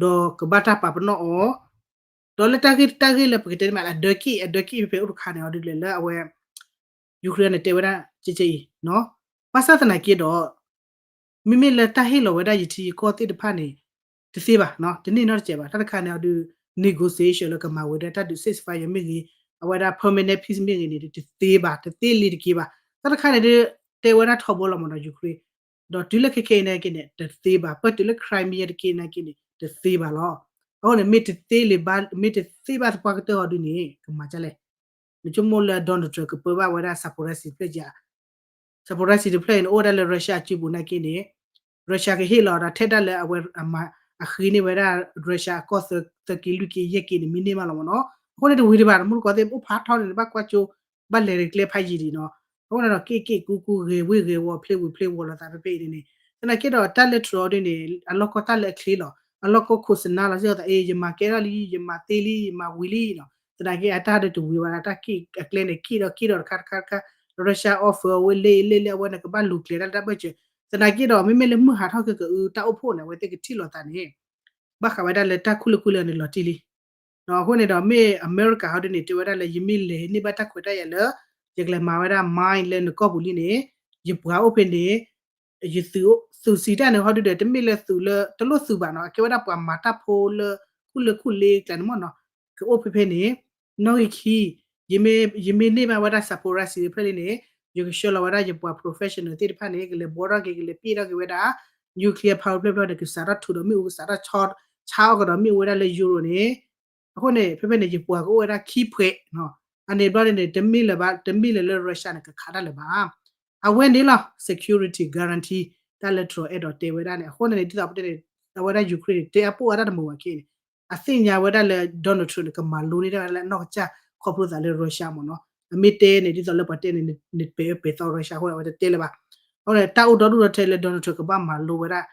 ဒီးကဘၣ်တၢ်ပာ်ပနီၣ်အီၤ, ဒီးလၢတၢ်ဂ့ၢ်တၢ်ဂ့ၢ်လၢပကတဲန့ၣ်မး အဒၢက့ၣ် အဒၢက့ၣ်ဖဲဖဲအိၣ်တခါန့ၣ်အီၤဒုလဲၣ်လၢအဝဲ Ukraine န့ၣ်တဲဝဲဒၣ်ကဲကဲအံၤ, ဘၣ်ဆၣ်သနာ်က့ဒီး မ့မ့ၢ်လၢတၢ်ဟ့ၣ်လီၤဝဲဒၣ်ယထံယကီၢ်သ့ၣ်တဖၣ်န့ၣ် တသ့ဘၣ်, တန့ၢ်နီတစဲးဘၣ်. တၢ်တခါန့ၣ်အီၤဒု negotiation လၢကမၤဝဲဒၣ်တၢ်ဒုး ceasefire မ့ၢ်ဂ့ၤ, အဝဲဒၣ် permanent peace မ့ၢ်ဂ့ၤန့ၣ် တသ့ဘၣ်, တသ့လံတက့ၢ်ဘၣ်. တၢ်တခါန့ၣ်ဒု တဲဝဲဒၣ်ထီဘိလီၤမ့ၢ်နီၤ Ukraine, ဒီးတုၤလၢခဲခဲအံၤန့ၣ်က့န့ၣ် တသ့ဘၣ်, ပၢၢ်တုၤလၢ Crimea တက့န့ၣ်က့န့ၣ် တသ့ဘၣ်လီၤ. အဃိန့ၣ် မ့ၢ်တသ့လံဘၣ် မ့ၢ်တသ့ဘၣ်သပှၢ်ကတၢၢ်အီၤဒုန့ၣ် ကမၤဒ်လဲၣ်. နဆိကမိၣ်လၢ Donald Trump ကပၢဘၣ်ဝဲဒၣ် Zaporizhzhia တဖျၢၣ်ဧါ, Zaporizhzhia တဖျၢၣ်အံၤန့ၣ် အိၣ်ဝဲဒၣ်လၢ Russia အစုပူၤနာ်က့န့ၣ် Russia ကဟ့ၣ်လီၤဒီးထဲဒၣ်လၢအဝဲအမၤ အဃ့န့ၢ်ဝဲဒၣ် Russia အကီၢ်သၢက့လွံၢ်က့ယဲၢ်က့န့ၣ် မ့ၢ်န့ၢ်မးလီၤမ့ၢ်နီၤ. အဃိန့ၣ်တဝံၤတဘၣ် တမူတကိးသ့ၣ် အိၣ်ဖးထီန့ၣ် ဘၣ်ကွၢ်ကၠိ ဘၣ်လဲၤကျဲဖးယံၤဒံးနီၤ. အဃိန့ၣ်ဒီး က့ၣ်က့ၣ်ကူကူဂ့ၤဝ့ၢ်ဂ့ၤဝီၤ ဖျ့ဝံၤဖျ့ဝီၤလိာ်သးဖဲဖဲအံၤန့ၣ်န့ၣ် သနာ်က့ဒီးတၢ်လၢ Trump အီၤဒ်န့ၣ် အလီၢ်ကီၢ်တၢ်လၢအချ့လီၤ. အလီၢ်ကီၢ်ခိၣ်စနါလီၤစ့ၢ်ကီးသး အ့ ယမၤကဲထီၣ်လံ ယမၤသ့လံ ယမၤဝံၤလံနီၤ. သနာ်က့အတၢ်ဒုးတဝံၤဘၣ်ဒီး တၢ်က့ၣ်အကျဲန့ၣ် က့ၣ်ဒီးက့ၣ်ဒီးတခါတခါတခါ Russia offer အဝဲလဲၣ်လဲၣ်လဲၣ် အဝဲန့ၣ်ကဘၣ်လူၤကျဲၤတၢ်လၢတၢ်ဘၢၣ်စၢၤ. သနာ်က့ဒီး မ့မ့ၢ်လၢမုၢ်ဟးထီၣ်ခဲကအု တၢ်အိၣ်ဖှိၣ်န့ၣ် အဝဲသ့ၣ်ကထံၣ်လိာ်သးန့ၣ် ဘၣ်ဃးဝဲဒၣ်လၢတၢ်ခူၣ်လၢခူၣ်လၢန့ၣ်လီၤတံၢ်လံ. အဃိန့ၣ်ဒီးမ့ၢ်အမဲရကၤဟီဒုန့ၣ် တဲဝဲဒၣ်လၢ ယမ့ၢ်လဲၤန့ၢ်ဘၣ်တၢ်ခွဲးတၢ်ယာ်လၢ ယကလဲၤမၤဝဲဒၣ် mine လၢနကီၢ်ပူၤလံန့ၣ် ယပှၤအိၣ်ဖဲန့ၣ် ယသုး သုးစံးတၢ်န့ၣ်ဟီဒုဒီး တမ့ၢ်လၢသုးလၢ တလိၣ်သုးဘၣ်နီၤ အကဲဝဲဒၣ်ပှၤမၤတၢ်ဖိလၢ ခူၣ်လၢခူၣ်လ့ကျါန့ၣ်မ့ၢ်နီၤ ကအိၣ်ဖဲဖဲန့ၣ် နီၣ်ဂံၢ်ခံ ယမ့ၢ် ယမ့ၢ်န့ၢ်ဘၣ်ဝဲဒၣ် Zaporizhzhia တဖျၢၣ်လံန့ၣ် ယကဆှၢလီၤဝဲဒၣ်ယပှၤ professional သ့ၣ်တဖၣ်န့ၣ် ကလဲၤဘှီထီၣ်က့ၤ ကလဲၤပျဲၢ်ထီၣ်က့ၤဝဲဒၣ် nuclear power plant ဖျၢၣ်ဖျၢၣ်န့ၣ် ကစးထီၣ်ထူးဒီးမ့ၣ်အူ ကစးထီၣ်ဆါအီၣ်ကဒီးမ့ၣ်အူဝဲဒၣ်လၢ Europe န့ၣ် အဃိန့ၣ် ဖဲဖဲန့ၣ် ယပှၤကအိၣ်ဝဲဒၣ်ခံဖှဲး အန့ၣ်ဘျီန့ၣ် တမ့ၢ်လၢၤဘၣ် တမ့ၢ်လၢၤလၢ Russia န့ၣ် ကခးတၢ်လၢၤဘၣ်. အဝဲန့ၣ်လီၤ security guarantee တၢ်လၢ Trump အဲၣ်ဒိးတဲဝဲဒၣ်န့ၣ် အဃိန့ၣ်န့ၣ် ဒ်သိးပတဲန့ၣ် အဝဲဒၣ် Ukraine န့ၣ် တဲအပိၢ်အတၢ်တမုာ်ဘၣ်ခဲအံၤန့ၣ် အသ့ၣ်ညါဝဲဒၣ်လၢ Donald Trump န့ၣ် ကမၤလိန့ၢ်တၢ်ဝဲဒၣ်လၢအနီၢ်ကစၢ်ခီဖျိသးလၢ Russia မ့ၢ်နီၤ အမ့ၢ်တဲန့ၣ် ဒ်သိးလၢပှၤတဲန့ၣ် နပဲာ်အၢပဲာ်သီ Russia အဃိန့ၣ် အဝဲတတဲလၢၤဘၣ်. အဃိန့ၣ် တၢ်အိၣ်ဒီဒူၣ်ဒီထၢလၢ Donald Trump ကဘၣ်မၤလိဝဲဒၣ်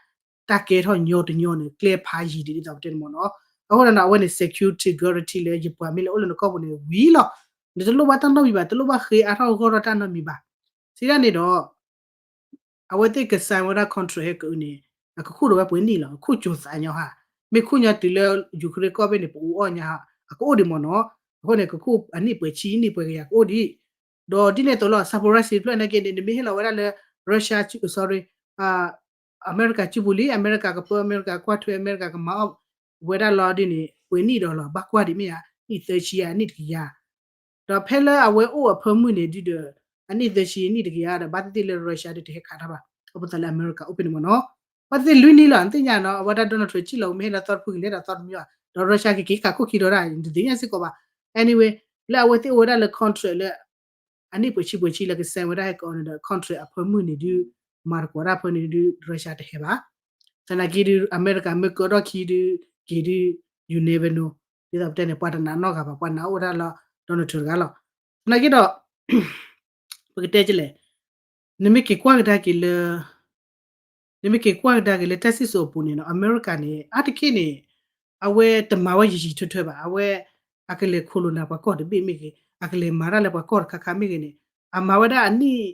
တၢ်ကဲထီၣ်ညီတညီန့ၣ် ကျဲဖးယံၤဒံးဒ်သိးပတဲန့ၣ်မ့ၢ်နီၤ. အဃိန့ၣ်ဒီး အဝဲန့ၣ် security guarantee လၢယပှၤမ့ၢ်လဲၤအိၣ်လၢနကီၢ်ပူၤန့ၣ် ဝံၤလီၤ. နတလိၣ်ဘၣ်တၢ်နီတမံၤဘၣ် တလိၣ်ဘၣ်ဃ့အါထီၣ်ဂီၢ်ထီၣ်တၢ်နီတမံၤဘၣ်. စံးဒ်န့ၣ်ဒီး အဝဲသ့ၣ်က sign ဝဲဒၣ် contract ဟဲကအုန့ၣ် အကခူၣ်ဒီးဝဲပှဲၤနံၣ်လီၤ ခူၣ်ကၠိၤသးညီဟါ. မ့ၢ်ခူၣ်ညီတုၤလၢ Ukraine ကီၢ်ဘ့ၣ်န့ၣ် ပအူအီၣ်ညါဟါ အကအိၣ်ဒံးမ့ၢ်နီၤ. အဃိန့ၣ် ကခူၣ်အနံၣ်ပှဲၤဆံ နံၣ်ပှဲၤကယၤကအိၣ်ဒံး ဒီးဒ်န့ၣ်အသိးလီၤ Zaporizhzhia တဖျၢၣ်န့ၣ်က့န့ၣ် နမ့ၢ်ဟ့ၣ်လီၤဝဲဒၣ်လၢ Russia စု sorry အမဲရကၤစုပူၤလံ အမဲရကၤကပၢ အမဲရကၤကွၢ်ထွဲ အမဲရကၤကမၤအီၣ်ဝဲဒၣ်လီၤဒ်န့ၣ် ပှဲၤနံၣ်ဒီးလီၤ ဘၣ်ကွၢ်ဒံးမ့ၢ်ဧါ နံၣ်သၢဆံဧါ နံၣ်တကယၤ ဒီးဖဲလၢအဝဲအိၣ်အဖၢမုၢ်န့ၣ်ဒုဒီး အနံၣ်သၢဆံ နံၣ်တကယၤဒီး ဘၣ်သ့ၣ်သ့ၣ်လၢ Russia ဒုတဟဲခးတၢ်ဘၣ် အဃိသတးလၢအမဲရကၤအိၣ်ဖဲန့ၣ်မ့ၢ်နီၤ. ဘၣ်သ့ၣ်သ့ၣ်လွံၢ်နံၣ်လီၤ နသ့ၣ်ညါနီၤ အဝဲဒၣ် Donald Trump စံၣ်လီၤ မ့ၢ်ဟဲလၢသီတဖုကလဲၤဒီးသီတမံၤဘၣ် ဒီး Russia ကက့ၤခးခိၣ်ခံဒီးဒၣ် နတသ့ၣ်ညါစ့ၢ်ကီးဘၣ်. Anyway လၢအဝဲသ့ၣ်အိၣ်ဝဲဒၣ်လၢ contract လၢ အနံၣ်ပှဲၤဆံပှဲၤဆံလၢက sign ဝဲဒၣ်ဟဲက့ၤအီၤန့ၣ်ဒီး contract အဖၢမုၢ်န့ၣ်ဒု မၤသကိးတၢ်ဖၢန့ၣ်ဒု Russia တဟဲဘၣ်. သနာ်က့ဒု အမဲရကၤမ့ၢ်ကၢထီၣ်ခံဒု က့ၤဒု you never know ဒ်သိးပတဲန့ၣ် ပှၤတနာ်နီတဂၤဘၣ် ပှၤနာ်အိၣ်ဝဲဒၣ်လၢ Donald Trump တဂၤလီၤ. သနာ်က့ဒီး ပကတဲကလဲၣ် နမ့ၢ်က့ၤကွၢ်ကဒါက့ၤလၢ နမ့ၢ်က့ၤကွၢ်ကဒါက့ၤလၢတၢ်စံၣ်စိၤအပူၤန့ၣ်နီၤ အမဲရကၤန့ၣ် အါတက့ၢ်န့ၣ် အဝဲတမၤဝဲယံာ်ယံာ်ထၢထၢဘၣ် အဝဲ အကလဲၤခိၣ်လိာ်နၤပှၤကီၢ်တဘ့ၣ်မ့ၢ်ဂ့ၤ အကလဲၤမၤတၢ်လၢပှၤကီၢ်တခါခါမ့ၢ်ဂ့ၤန့ၣ် အမၤဝဲဒၣ်အနံၣ်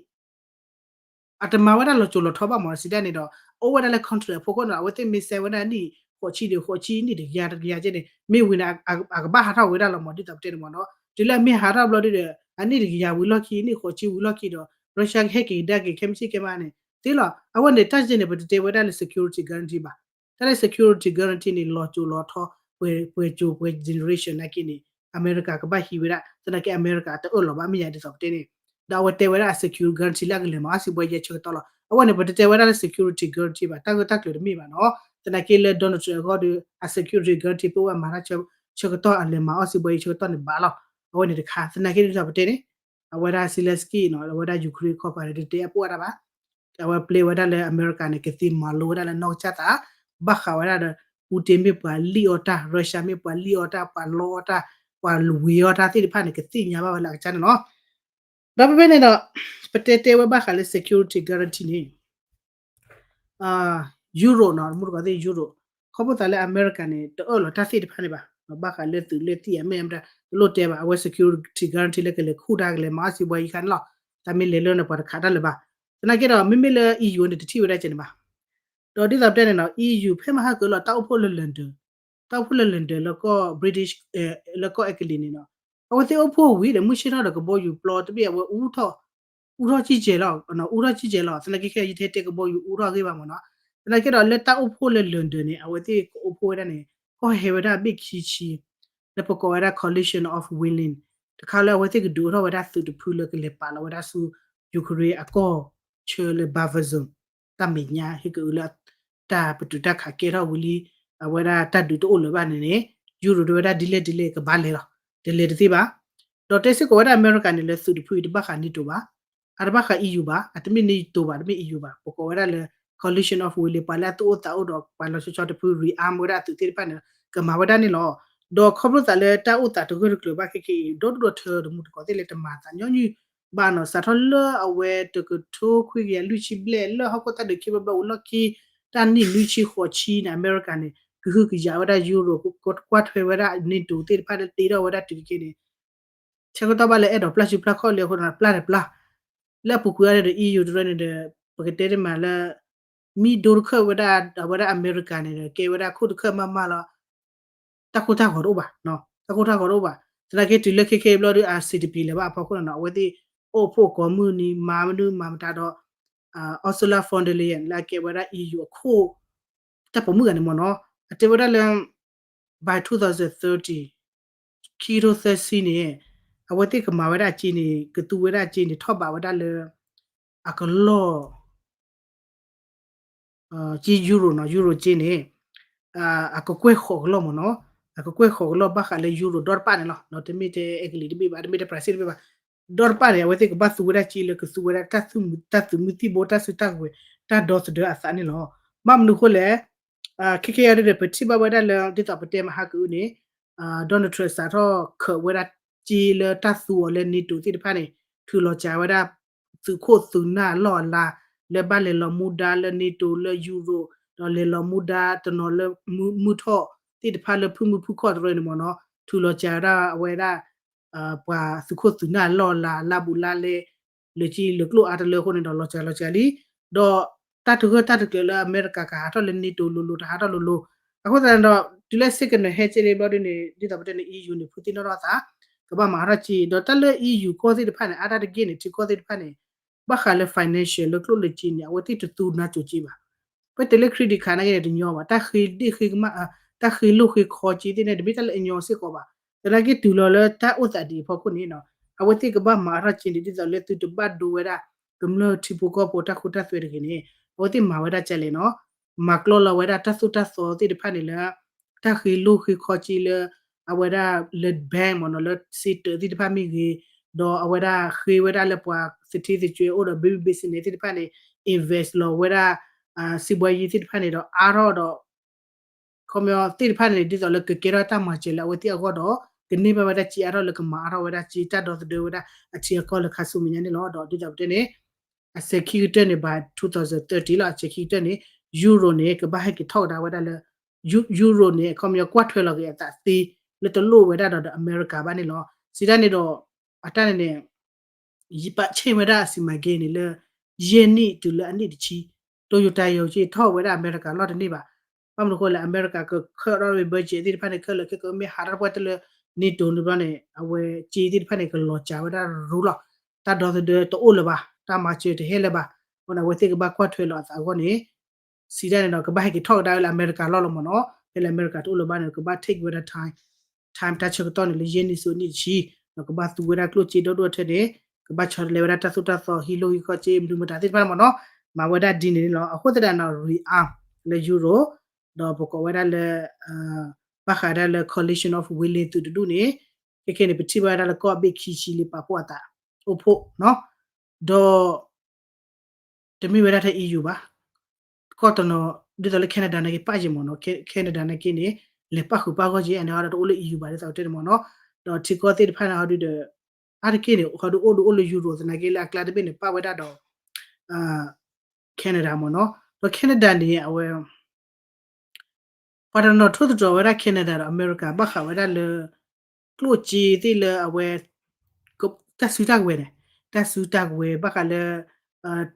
အတမၤဝဲဒၣ်လီၤစိၤလီၤထီဘၣ်မ့ၢ်စံးဒ်န့ၣ်ဒီး အိၣ်ဝဲဒၣ်လၢ contract အဖီခိၣ်န့ၣ် အဝဲသ့ၣ်မ့ၢ် sign ဝဲဒၣ်နံၣ်ဃိးဆံဒီးဃိးဆံ နံၣ်တကယၤတကယၤကဲန့ၣ် မ့ၢ်ဝံၤန့ၣ် အကဘၣ်ဟးထီၣ်ဝဲဒၣ်လီၤမ့ၢ်ဒ်သိးပတဲန့ၣ်မ့ၢ်နီၤ တုၤလၢအမ့ၢ်ဟးထီၣ်ဘျီဒုဒီး အနံၣ်တကယၤဝံၤလီၢ်ခံ နံၣ်ဃိးဆံဝံၤလီၢ်ခံဒီး Russia ကဟဲက့ၤကဒါက့ၤခဲမုၢ်ဆ့ၣ်ခဲမုၢ်န့ၣ် သ့လီၤ အဝဲန့ၣ်တၢ်စဲန့ၣ် ပတတဲဝဲဒၣ်လၢ security guarantee ဘၣ် တၢ်လၢ security guarantee န့ၣ် လီၤစိၤလီၤထီ ပှဲၤပှဲၤစိၤပှဲၤ generation နာ်က့န့ၣ် အမဲရကၤကဘၣ်ဟံးဝဲဒၣ် သနာ်က့အမဲရကၤတအၢၣ်လီၤဘၣ်မ့ၢ်ယါဒ်သိးပတဲန့ၣ် ဒီးအဝဲတဲဝဲဒၣ်အ security guarantee လၢအကလဲၤမၤအီၣ်စံးဘှဲယဲၢ်ဆၢကတီၢ်လီၤ. အဝဲန့ၣ် ပတတဲဝဲဒၣ်လၢ security guarantee ဘၣ် တၢ်ဂ့ၢ်တၢ်ကျိၤတမ့ၢ်ဘၣ်နီၤ သနာ်က့လၢ Donald Trump အဂီၢ်ဒီး အ security guarantee ပဝဲမၤတၢ်ဆၢကတီၢ် အလဲၤမၤအီၣ်စံးဘှဲယဲၢ်ဆၢကတီၢ်န့ၣ်ဘၣ်လီၤ. အဝဲန့ၣ်တခါ သနာ်က့ဒ်သိးပတဲန့ၣ် အဝဲဒၣ် Zelensky နီၤ အဝဲဒၣ် Ukraine ခီပၤန့ၣ် တတဲအပိၢ်အတၢ်ဘၣ် အဝဲပျဲဝဲဒၣ်လၢအမဲရကၤန့ၣ် ကသ့မၤလိဝဲဒၣ်လၢနီၢ်ကစၢ်သး ဘၣ်ဃးဝဲဒၣ်ဒီး Putin မ့ၢ်ပှၤလံၣ်အီၣ်တၢ် Russia မ့ၢ်ပှၤလံၣ်အီၣ်တၢ် ပှၤလီအီၣ်တၢ် ပှၤဝ့ၤအီၣ်တၢ်သ့ၣ်တဖၣ်န့ၣ် ကသ့ၣ်ညါဘၣ်ဝဲလၢအကစၢ်န့ၣ်လီၤ. ဒီးဖဲဖဲန့ၣ်ဒီး ပတဲတဲဝဲဘၣ်ဃးလၢ security guarantee န့ၣ် Euro နီၤ မူတကိးသ့ၣ် Euro ခီဖျိသးလၢအမဲရကၤန့ၣ် တအၢၣ်လီၤတၢ်သ့ၣ်တဖၣ်န့ၣ်ဘၣ်, ဘၣ်ဃးလၢသုးလၢသံၣ်အမဲာ်မတၤ တလိၣ်တဲဘၣ်, အဝဲ security guarantee လၢကလဲၤခူၣ်တၢ်ကလဲၤမၤအီၣ်စံးဘှီယံၤခါန့ၣ်လီၤ. တၢ်မ့ၢ်လဲၤလၢန့ၣ် ပှၤတခးတၢ်လၢၤဘၣ်. သနာ်က့ဒီး မ့မ့ၢ်လၢ E U န့ၣ် တထံၣ်ဝဲဒၣ်ကဲန့ၣ်ဘၣ်. ဒီးဒ်သိးပတဲန့ၣ်နီၤ E U ဖဲမဟါကၢလီၤ တၢ်အိၣ်ဖှိၣ်လၢ London, တၢ်အိၣ်ဖှိၣ်လၢ London လၢကီၢ် British လၢကီၢ်အဲကလံးန့ၣ်နီၤ, အဝဲသ့ၣ်အိၣ်ဖှိၣ်ဝံၤဒီး မုၢ်ဆ့ၣ်ထီၣ်ဒီးကဘီယူၤပျီ တဘ့ၣ်အဝဲအူထီၣ် အူထီၣ်ကံၢ်ကဲၤလီၤ, အူထီၣ်ကံၢ်ကဲၤလီၤ. သနာ်က့ခဲအံၤ ယတဟဲတဲကဘီယူၤအူထီၣ်အဂ့ၢ်ဘၣ်မ့ၢ်နီၤ. သနာ်က့ဒီးလၢတၢ်အိၣ်ဖှိၣ်လၢ London န့ၣ် အဝဲသ့ၣ်ကအိၣ်ဖှိၣ်ဝဲဒၣ်န့ၣ် ကီၢ်ဟဲဝဲဒၣ်ဘ့ၣ်ခံဆံ လၢပကိးဝဲဒၣ် coalition of willing တခါလၢအဝဲသ့ၣ်ကဒုးအိၣ်ထီၣ်ဝဲဒၣ်သုးတဖုလၢကလဲၤပာ်လီၤဝဲဒၣ်ဆူ Ukraine အကီၢ်ဆၢလၢ Balazon တၢ်မဲာ်ညါ ဟ့ၣ်ကအုလၢ တၢ်ပတုာ်တၢ်ခးကဲထီၣ်ဝံၤလံ အဝဲဒၣ်တၢ်ဒုးတအိၣ်လၢၤဘၣ်န့ၣ်န့ၣ် Euro တဲဝဲဒၣ်ဒ်လဲၣ်ဒ်လဲၣ်ကဘၣ်လဲၤလီၤ, တလဲၤတသ့ဘၣ်. ဒီးတဲစ့ၢ်ကီးဝဲဒၣ်အမဲရကၤန့ၣ် လၢသုးတဖုအံၤတဘၣ်ဃး NATO ဘၣ်, အတဘၣ်ဃး E U ဘၣ်, အတမ့ၢ် NATO ဘၣ်, တမ့ၢ် E U ဘၣ်, ပကိးဝဲဒၣ်လၢ coalition of willing ပှၤလၢအသူၣ်အိၣ်သးအိၣ်ဒီးပှၤလီၤဆီဆီတဖု rearm ဝဲဒၣ်အသုးသ့ၣ်တဖၣ်န့ၣ် ကမၤဝဲဒၣ်န့ၣ်လီၤ. ဒီးခီဖျိသးလၢတၢ်အိၣ်သးတဂၢၢ်တကျၢၤဘၣ်ခဲက့အံၤ ဒီဒူၣ်ဒီထၢတမူတကိးသ့ၣ်လဲၣ် တမၤသးညီနုၢ်ဘၣ်နီၤ, စးထီၣ်လၢအဝဲတကထိခွံကယၤလွံၢ်ဆံဘျဲၣ် လၢဟီၣ်ခိၣ်တၢ်ဒုးခ့ဘၣ်ဘၣ်အိၣ်လီၢ်ခံ တၢ်နံၣ်နွံဆံဃိးဆံန့ၣ် အမဲရကၤန့ၣ် ကဟုကယာ်ဝဲဒၣ် Euro ကွၢ်ထွဲဝဲဒၣ် NATO သ့ၣ်တဖၣ်လၢတ့ထီၣ်ဝဲဒၣ်တုၤခဲက့န့ၣ် ဆၢကတီၢ်ဘၣ်လၢအဲၣ်ဒိးပျၢ်စုပျၢ်ခီၣ်လံအဃိန့ၣ် ပျၢ်တပျၢ် လၢအပူၤကွံာ်အံၤဒီး E U တရၢန့ၣ်ဒီး ပကတဲတမံၤလၢ မ့ၢ်ဒိတခၢၣ်ဝဲဒၣ် အဝဲဒၣ်အမဲရကၤန့ၣ်ဒီး ကဲဝဲဒၣ်ခိၣ်တခၢၣ်မးမးလီၤ တၢ်ကိၢ်တၢ်ဂီၤတအိၣ်ဘၣ်, တၢ်ကိၢ်တၢ်ဂီၤတအိၣ်ဘၣ်. သနာ်က့တုၤလၢခဲခဲအံၤဘျီဒီး အစံးတပံၤလၢၤဘၣ်အဖီခိၣ်န့ၣ်နီၤ အဝဲသ့ၣ်အိၣ်ဖှိၣ်ကိးမုၢ်နံၤ မၤမနုၤမၤမတၤဒီး Ursula von der Leyen လၢအကဲဝဲဒၣ် E U အခိၣ် တၢ်ပိာ်မုၣ်ဂၤန့ၣ်မ့ၢ်နီၤ အတဲဝဲဒၣ်လၢ by twenty thirty ခံကထိသၢဆံန့ၣ် အဝဲသ့ၣ်ကမၤဝဲဒၣ်အကျိၤန့ၣ် ကသူဝဲဒၣ်အကျိၤန့ၣ် ထီၣ်ဘးဝဲဒၣ်လၢ အကလီၢ် ကျိ Euro နီၤ Euro ကျိန့ၣ် အကကွဲၢ်ဃီးကလီၢ်မ့ၢ်နီၤ, အကကွဲၢ်ဃီးကလီၢ်ဘၣ်ဃးလၢ Euro ဒီတပၣ်န့ၣ်လီၤ. တမ့ၢ်ထဲအဲကလံးတဘ့ၣ်ဘၣ်, တမ့ၢ်ထဲ Brazil တဘ့ၣ်ဘၣ်, ဒီတပၣ်န့ၣ် အဝဲသ့ၣ်ကဘၣ်သူဝဲဒၣ်ကျိလၢကသူဝဲဒၣ် တၢ်သုးမုၢ်သံၣ်ဘိ တၢ်စုတၢ်ကဝဲၤ တၢ်ဒီသဒၢအသးန့ၣ်လီၤ. ဘၣ်မနုၤအဃိလဲၣ်, ခဲခဲအံၤဒီး ပထံၣ်ဘၣ်ဝဲဒၣ်လၢ ဒ်သိးပတဲမဟါကအုန့ၣ် Donald Trump စးထီၣ်ခးဝဲဒၣ်ကျိလၢတၢ်သူအီၤလၢ NATO သ့ၣ်တဖၣ်န့ၣ် ထုးလီၤစှၤဝဲဒၣ် သုးခိၣ်သုးနၢ်အလီၢ်အလၤ လၢဘၣ်လဲၤလီၤမူဒါလၢ NATO လၢ Euro ဒီးလဲၤလီၤမူဒါတနီၤလၢမုၢ်ထီၣ်သ့ၣ်တဖၣ်လၢ ဖုမုၢ်ဖုခီၣ်တရၢန့ၣ်မ့ၢ်နီၤ ထုးလီၤစှၤဝဲဒၣ်အဝဲဒၣ် ပှၤသုးခိၣ်သုးနၢ်အလီၢ်အလၤ အလါဘူးလါလဲ လၢကျိလၢကျိအါတလၢအဃိန့ၣ်ဒီး လီၤစှၤလီၤစှၤလံ. ဒီးတၢ်တဂၢၢ်တၢ်တကျၢၤလၢအမဲရကၤကဟးထီၣ်လၢ NATO လိၤလိၤ တဟးထီၣ်လိၤလိၤ အဃိသတးန့ၣ်ဒီး တုၤလၢ စ့ကနဲၣ် ဟဲက့ၤလံဘျီဒ်န့ၣ် ဒ်သိးပတဲန့ၣ် EU န့ၣ် ဖုသ့ၣ်နီၣ်ထီၣ်အသး ကဘၣ်မၤအါထီၣ်ကျိ ဒီးတၢ်လၢ EU ကီၢ်သ့ၣ်တဖၣ်န့ၣ် အါတၢ်တဂ့ၢ်န့ၣ် ထံကီၢ်သ့ၣ်တဖၣ်န့ၣ် ဘၣ်ဃးလၢ financial လၢကျိလၢကျိန့ၣ် အဝဲသ့ၣ်တသူနါစိၤကျိဘၣ်. ပတဲလၢ credit card နာ်က့န့ၣ် တညီဘၣ်, တၢ်ဃ့ဒ့ၣ်ဃ့ကမၣ် တၢ်ဃ့လိၢ်ဃ့ခီကျိသ့ၣ်န့ၣ် တမ့ၢ်တၢ်လၢအညီစ့ၢ်ကီးဘၣ်. သနာ်က့တုၤလီၤလၢတၢ်အိၣ်သးဒ်အံၤအဖီခိၣ်န့ၣ် အဝဲသ့ၣ်ကဘၣ်မၤအါထီၣ်ကျိန့ၣ် ဒ်သိးလၢသုတဘၣ်ဒိဝဲဒၣ် ကမျၢၢ်ထံဖိကီၢ်ဖိတၢ်ခိတၢ်သွဲတဂ့ၤန့ၣ် အဝဲသ့ၣ်မၤဝဲဒၣ်ကလဲၣ်နီၤ, မၤကျီလီၤဝဲဒၣ်တၢ်သိၣ်တၢ်သီသ့ၣ်တဖၣ်န့ၣ်လၢ တၢ်ဃ့လိၢ်ဃ့ခီကျိလၢ အဝဲဒၣ်လၢ bank မ့ၢ်နီၤ လၢစ့တၢးသ့ၣ်တဖၣ်မ့ၢ်ဂ့ၤ, ဒီးအဝဲဒၣ်ဃ့ဝဲဒၣ်လၢပှၤသထ့သကွဲအိၣ်ဒီး big business သ့ၣ်တဖၣ်န့ၣ် invest လီၤဝဲဒၣ် စံးဘှီယံၤသ့ၣ်တဖၣ်န့ၣ်ဒီးအါထီၣ်ဒီး ခီပညီသ့ၣ်တဖၣ်န့ၣ် ဒ်သိးလၢကကဲထီၣ်တၢ်မၤစၢၤလၢအဝဲသ့ၣ်အဂီၢ်ဒီး ကန့ၢ်ဘၣ်ဝဲဒၣ်ကျိအါထီၣ်လၢကမၤအါထီၣ်ဝဲဒၣ်ကျိတၢ်ဒီသဒၢဝဲဒၣ်အထံအကီၢ်လၢခါဆူမဲာ်ညါန့ၣ်လီၤ. ဒီးဒ်သိးပတဲန့ၣ် အဆဲးခံကတၢၢ်န့ၣ် by twenty thirty လီၤ, အဆဲးခံကတၢၢ်န့ၣ် Euro န့ၣ် ကဘၣ်ဟဲက့ၤထီၣ်ကဒါဝဲဒၣ်လၢ Euro န့ၣ် ခီပညီကွၢ်ထွဲလီၤက့ၤအသးသ့ လၢတလိၣ်ဝဲဒၣ်ဒီးဒီးအမဲရကၤဘၣ်န့ၣ်လီၤ. စံးဒ်န့ၣ်ဒီး အတၢ်န့ၣ်န့ၣ် ယပာ်ဆ့ၣ်ဝဲဒၣ်အစီမံကိန်းန့ၣ်လၢ ယဲၢ်နံၣ်တုၤလၢအနံၣ်တဆံ, တိယိၤတၢ်ယိၤက့ၤထီၣ်ဝဲဒၣ်အမဲရကၤလီၢ်တန့ၢ်ဘၣ်. ဘၣ်မနုၤအဃိလဲၣ် အမဲရကၤကခၢၣ်ထီၣ်ဝဲ budget သ့ၣ်တဖၣ်န့ၣ် ခဲလၢာ်ခဲကမ့ၢ်ဟးထီၣ်ပှဲၤတလၢ NATO န့ၣ်ဘျီန့ၣ် အဝဲကျိသ့ၣ်တဖၣ်န့ၣ် ကလီၤစှၤဝဲဒၣ်ရူလီၤ. တၢ်ဒီသဒၢတအိၣ်လၢၤဘၣ်, တၢ်မၤစၢၤတဟဲလၢၤဘၣ်. အဃိန့ၣ် အဝဲသ့ၣ်ကဘၣ်ကွၢ်ထွဲလီၤအသးအဂီၢ်န့ၣ် စံးဒ်န့ၣ်ဒီး ကဘၣ်ဟဲက့ၤထီၣ်ကဒါဝဲလၢအမဲရကၤလီၢ်လီၤမ့ၢ်နီၤ. ဖဲလၢအမဲရကၤတအိၣ်လၢၤဘၣ်န့ၣ် ကဘၣ် take ဝဲဒၣ် time, time တၢ်ဆၢကတီၢ်န့ၣ် လၢယဲၢ်နံၣ်ဆူအနံၣ်တဆံ, ဒီးကဘၣ်သူဝဲဒၣ်ကျိၣ်စ့ဒီဒိၣ်ထၢန့ၣ် ကဘၣ်ဆီတလဲဝဲဒၣ်တၢ်သိၣ်တၢ်သီ ဟံးလိၢ်ဟံးခီၣ်စ့ မနုၤမတၤသ့ၣ်တဖၣ်မ့ၢ်နီၤ. မၤဝဲဒၣ်ဒ်န့ၣ်န့ၣ်လီၤ. အဃိသတးဒီး rearm လၢ Euro ဒီးပကိးဝဲဒၣ်လၢ ဘၣ်ဃးဒၣ်လၢ coalition of willing သုးတဒူၣ်န့ၣ် ခဲခဲန့ၣ် ပထံၣ်ဘၣ်ဝဲဒၣ်လၢကီၢ်ဘ့ၣ်ခံဆံလံပာ်ဖှိၣ်အသး အိၣ်ဖှိၣ်နီၤ. ဒီး တမ့ၢ်ဝဲဒၣ်ထဲ EU ဘၣ်, ကီၢ်တနီၤ ဒ်သိးလၢ Canada နာ်က့ပာ်က့ၤမ့ၢ်နီၤ. Canada နာ်က့န့ၣ် လဲၤပာ်ဃုာ်ပာ်ဂီၢ်က့ၤ အန့ၣ်ဟီဒီးတအိၣ်လၢ EU ဘၣ် ဒ်သိးတဲန့ၣ်မ့ၢ်နီၤ. ဒီးထံကီၢ်သ့ၣ်တဖၣ်န့ၣ်ဟီဒုဒီး အါတက့ၢ်န့ၣ် ဟီဒုးအိၣ်ဒုးအိၣ်လၢ Europe သနာ်က့လၢအကျါတဘ့ၣ်န့ၣ် ပာ်ဝဲဒၣ်ဒီး Canada မ့ၢ်နီၤ. ဒီး Canada န့ၣ် အဝဲ ပှၤတနီၤနီၤထိၣ်သတြီၤဝဲဒၣ် Canada ဒီးအမဲရကၤ ဘၣ်ဃးဝဲဒၣ်လၢ ကျိၣ်စ့သ့ၣ်လၢအဝဲ တၢ်စုတၢ်ကဝဲၤန့ၣ်, တၢ်စုတၢ်ကဝဲၤဘၣ်ဃးလၢ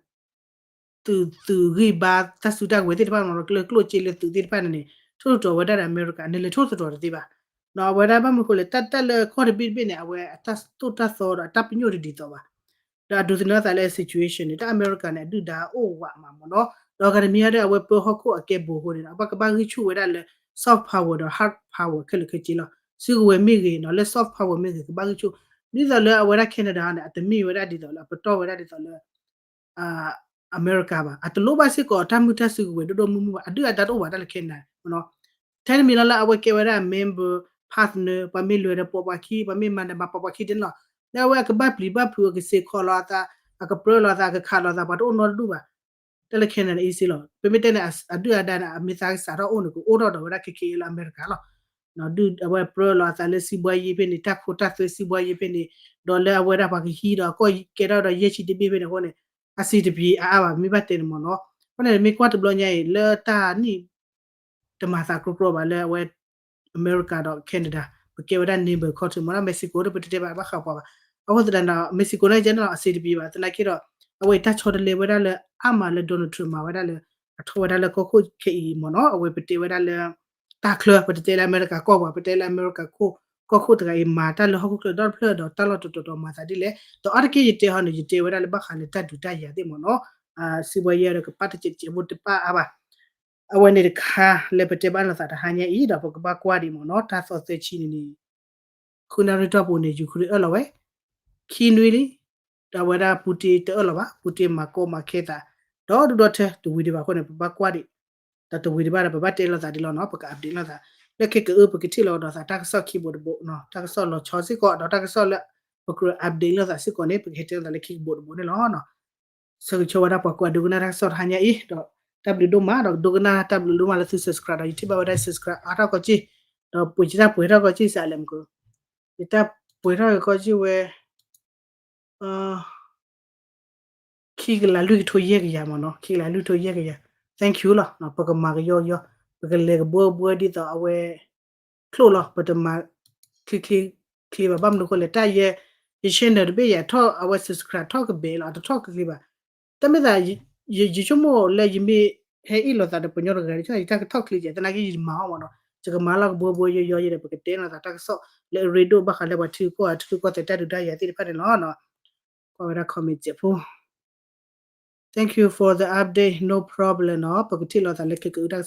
သုး သုးဂံၢ်ဘါတၢ်စုတၢ်ကဝဲၤသ့ၣ်တဖၣ်မ့ၢ်နီၤ, လၢကျိၣ်စ့လၢသုးသ့ၣ်တဖၣ်န့ၣ်န့ၣ် ထိၣ်သတြီၤဝဲဒၣ်ဒီးအမဲရကၤ နလဲၤထိၣ်သတြီၤတသ့ဘၣ်. အဝဲဒၣ်ဘၣ်မနုၤဃိလဲၣ် တၢ် တၢ်လၢကီၢ်တဘ့ၣ်တဘ့ၣ်န့ၣ် အဝဲအတၢ်သိၣ်တၢ်သီဒီးအတၢ်ပညိၣ်တဒ်သိးဘၣ်. ဒီးအဒိးသန့ၤအသးလၢအ situation န့ၣ် တၢ်အမဲရကၤန့ၣ် အဒုၣ်ဒါအိၣ်ဝးမးမ့ၢ်နီၤ. ဒီးအဂၤတမံၤအံၤဒီး အဝဲပၢဟီၣ်ခိၣ်အကဲဘိးအဃိန့ၣ်ဒီး ဘၣ်ကဘၣ်ဂံၢ်ဆူၣ်ဝဲဒၣ်လၢ soft power ဒီး hard power ခဲလၢာ်ခဲဆ့လီၤ. စုကဝဲၤမ့ၢ်ဂ့ၤနီၤ လၢ soft power မ့ၢ်ဂ့ၤ ကဘၣ်ဂံၢ်ဆူၣ်. ဒ်သိးလၢအဝဲဒၣ် Canada န့ၣ် အတမ့ၢ်ဝဲဒၣ်ဒ်သိးလၢ အပတီၢ်ဝဲဒၣ်ဒ်သိးလၢ အမဲရကၤဘၣ်. အတလိၣ်ဘၣ်စ့ၢ်ကီးတၢ်မုာ်တၢ်စုကဝဲၤဒိၣ်ဒိၣ်မုၢ်မုၢ်ဘၣ်, အဒုၣ်အဒါတအိၣ်ဘၣ်တၢ်လၢ Canada မ့ၢ်နီၤ. ထဲတမံၤလီၤလၢအဝဲကဲဝဲဒၣ် member partner ပှၤမ့ၢ်လဲၤဒီးပိာ်ပှၤခံ ပှၤမ့ၢ်မၤနးမၤပိာ်ပှၤခံတန့ၣ်လီၤ. လၢအဝဲအကဘၣ်ပျံၤဘၣ်ဖုး အကစ့းခိးလီၤအသး အကပြၢလီၤအသး အကခးလီၤအသး ပှၤတအိၣ်နီတဒူၣ်ဘၣ်. တၢ်လၢ Canada အံၤစ့ၢ်လီၤ. ပမ့ၢ်တဲန့ၣ် အဒုၣ်အဒါန့ၣ် အမ့ၢ်သးကစးထီၣ်အိၣ်န့ၣ် ကအိၣ်ထီၣ်ဒီးဝဲဒၣ်ခဲခဲအံၤ လၢအမဲရကၤလီၤ. ဒုၣ်အဝဲပြၢလီၤအသးလၢစံးဘှါယ့ဖဲန့ၣ် တၢ်ခိတၢ်သွဲစံးဘှါယ့ဖဲန့ၣ် ဒီးလၢအဝဲဒၣ်ပှၤကဟံးဒီးကီၢ်ကဲထီၣ်ဒီးယဲၢ်ဆံတဘ့ၣ်ဖဲန့ၣ်အဃိန့ၣ် အဆင်တပြေအါအါဘၣ် မ့ၢ်ဘၣ်တဲန့ၣ်မ့ၢ်နီၤ. အဃိန့ၣ် မ့ၢ်ကွၢ်တဘျီညါအံၤ လၢတၢ်နံၣ် တမၤသးကြီကြီဘၣ်လၢအဝဲ အမဲရကၤဒီး Canada ပကဲဝဲဒၣ် neighbor country မ့ၢ်နီၤ. Mexico ဒီး ပတတဲဘၣ်ဘၣ်ဃးပှၤဘၣ်. အဃိသတးဒီး Mexico န့ၣ် general အဆင်တပြေဘၣ် သနာ်က့ဒီး အဝဲအံၤတၢ်ဆီတလဲဝဲဒၣ်လၢအါမးလၢ Donald Trump မၤဝဲဒၣ်လၢ အထီၣ်ဝဲဒၣ်လၢကီၢ်ခိၣ်ခဲအံၤမ့ၢ်နီၤ. အဝဲပတဲဝဲဒၣ်လၢ တၢ်ချၢ ပတတဲလၢအမဲရကၤကီၢ်ပှၤ ပတဲလၢအမဲရကၤခိၣ် ကီၢ်ခိၣ်တဂၤအံၤ မၤတၢ်လၢဟီၣ်ခိၣ်ချၢဒီတဖျၢၣ်ဒီးတၢ်လီၢ်တတီၤတီၤမၤသးဒ်လဲၣ်. ဒီးအါတက့ၢ်ယတဲဟီန့ၣ် ယတဲဝဲဒၣ်လၢဘၣ်ဃးလၢတၢ်ဒုးတၢ်ယၤသ့ၣ်မ့ၢ်နီၤ. စံးဘှါယဲဒီးကပၣ်တစဲးတစဲးဖိတပၣ်အါဘၣ်. အဝဲန့ၣ်တခါလၢပတဲဘၣ်လိာ်သးတဟါညါအံၤဒီး ပကဘၣ်ကွၢ်ဒံးမ့ၢ်နီၤ တၢ်သီသၢဆံန့ၣ်န့ၣ် ဃုနၣ်ရံၣ်တီၢ်ပူၤန့ၣ် Ukraine အၢၣ်လီၤဝဲ, ခံနွံလံ, ဒီးအဝဲဒၣ် Putin တအၢၣ်လီၤဘၣ်, Putin မၤကီမၤခဲသး ဒီဒူၣ်ဒီထၢ တဝံၤဒံးဘၣ်အဃိန့ၣ် ပဘၣ်ကွၢ်ဒံး, ဒီးတဝံၤဒံးဘၣ်ဒီး ပဘၣ်တဲလိာ်သးဒ်လီၤနီၤ, ပက update လိာ်သး, လၢခဲကအု ပကထံၣ်လိာ်ကဒီးသး တၢ်ကစီၣ်ခံဘိးတဘိ, တၢ်ကစီၣ်လီၤဆီစ့ၢ်ကီး ဒီးတၢ်ကစီၣ်လၢ ပကြၢး update လိာ်သးစ့ၢ်ကီးန့ၣ် ပကဟဲတဲလိာ်သးလၢခံကဘိးတဘိန့ၣ်လီၤ. ဆၢဂ့ၤဆၢဝါဒၣ်ပှၤကွၢ်ဒိကနၣ်တၢ်ကစီၣ်တဟါညါအံၤ ဒီးတၢ်ဘျုးဒိၣ်မး ဒီးဒိကနၣ်တၢ်ဘျုးဒိၣ်မးလၢသု subscribe ဒီးယထံၣ်ဘၣ်ဝဲဒၣ် subscribe အါထီၣ်ကီးက့ၢ်, ဒီးပှ့ၤယတၢ်ပှဲၤထီၣ်ကီးက့ၢ်စးလဲၣ်မက, ယတၢ်ပှဲၤထီၣ်ကီးက့ၢ်ဝဲ ခံကလးလွံၢ်ကထိယဲၢ်ကယၤမ့ၢ်နီၤ, ခံကလးလွံၢ်ကထိယဲၢ်ကယၤ, thank you လီၤ, ပကမၤကယီကယီ, ပကလဲၤကဘှီဘှီဒ်သိးအဝဲ ချိၣ်လီၤ, ပတမၤချ့ချ့ချ့ဘၣ်, ဘၣ်မနုၤအဃိလဲၣ်, တၢ်ယဲ ယ channel တဘ့ၣ်ယၤထီၣ်အဝဲ subscribe ထီၣ်ကဘဲလီၤ, အတထီၣ်ချ့ချ့ဘၣ်, တၢ်မ့ၢ်သး ယဆိကမိၣ်လၢယမ့ၢ်ဟဲအ့ၣ်လိာ်သးဒီးပှၤကညီတဂၤဒီး ယတၢ်ကထီၣ်ချ့ကဲ, သနာ်က့ယမၤအီၤမ့ၢ်နီၤ, ယကမၤလီၤကဘှီဘှီယီယီယဲဒီး ပကတဲလိာ်သးတၢ်ကစီၣ်လၢအရ့ဒိၣ်ဘၣ်ဃးလၢပှၤထံဂုၤကီၢ်ဂၤ ထံရူၢ်ကီၢ်သဲးတၢ်ဒုးတၢ်ယၤသ့ၣ်တဖၣ်န့ၣ်လီၤ. ကွၢ်ဝဲဒၣ် comment စဲးဖိ Thank you for the update, no problem နီၤ, ပကထံၣ်လိာ်သးလၢခဲကအုတၢ်